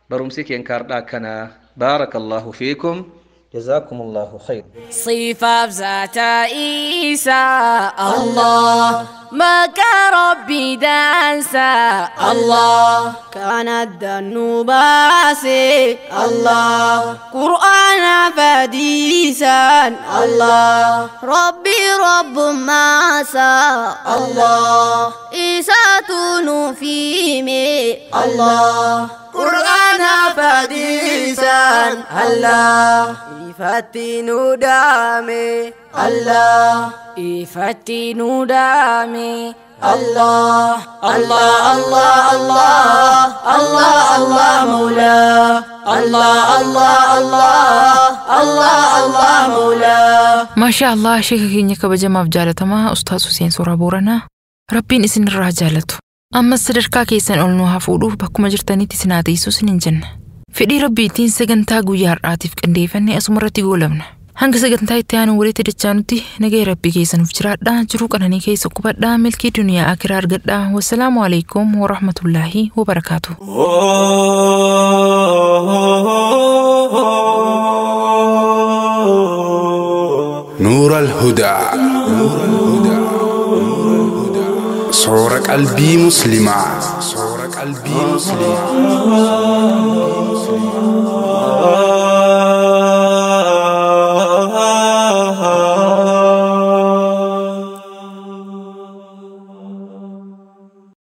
barumsi keen kaardhaa akkanaa. Baarakallahu fiikum. جزاكم الله خير. صفة ذات عيسى الله ما كربي دانسا الله كان الذنوباسي الله قرآن فديسا الله ربي رب ما سا الله إيسا فيمي الله قرآن فديسا الله إفتي دامي الله إفتي دامي الله الله الله الله الله الله مولا الله الله الله الله الله مولا. Maashaa Allah, sheeka keenya kabajamaaf jaalatamaa Ustaaz Huseen Suuraa Booranaa, Rabbiin isin irraa jaalatu. Ammas sadarkaa keessan ol nu haa fuudhuuf bakkuma jirtanitti isin haa teessu isiniin jenna. Fedhii Rabbiitiin sagantaa guyyaa har'aatiif qindeeffanne asuma irratti goolabna. Hanga sagantaa itti aanu walitti dachaanutti nagaya Rabbii keessanuuf jiraadhaa, jiruu qananii keessa qubadhaa, milkii duniyaa akiraa argadhaa. Wassalaamu alaikum warahmatullaahi wabarakaatu. نور الهدى صور قلبي مسلمة، صور قلبي مسلمة.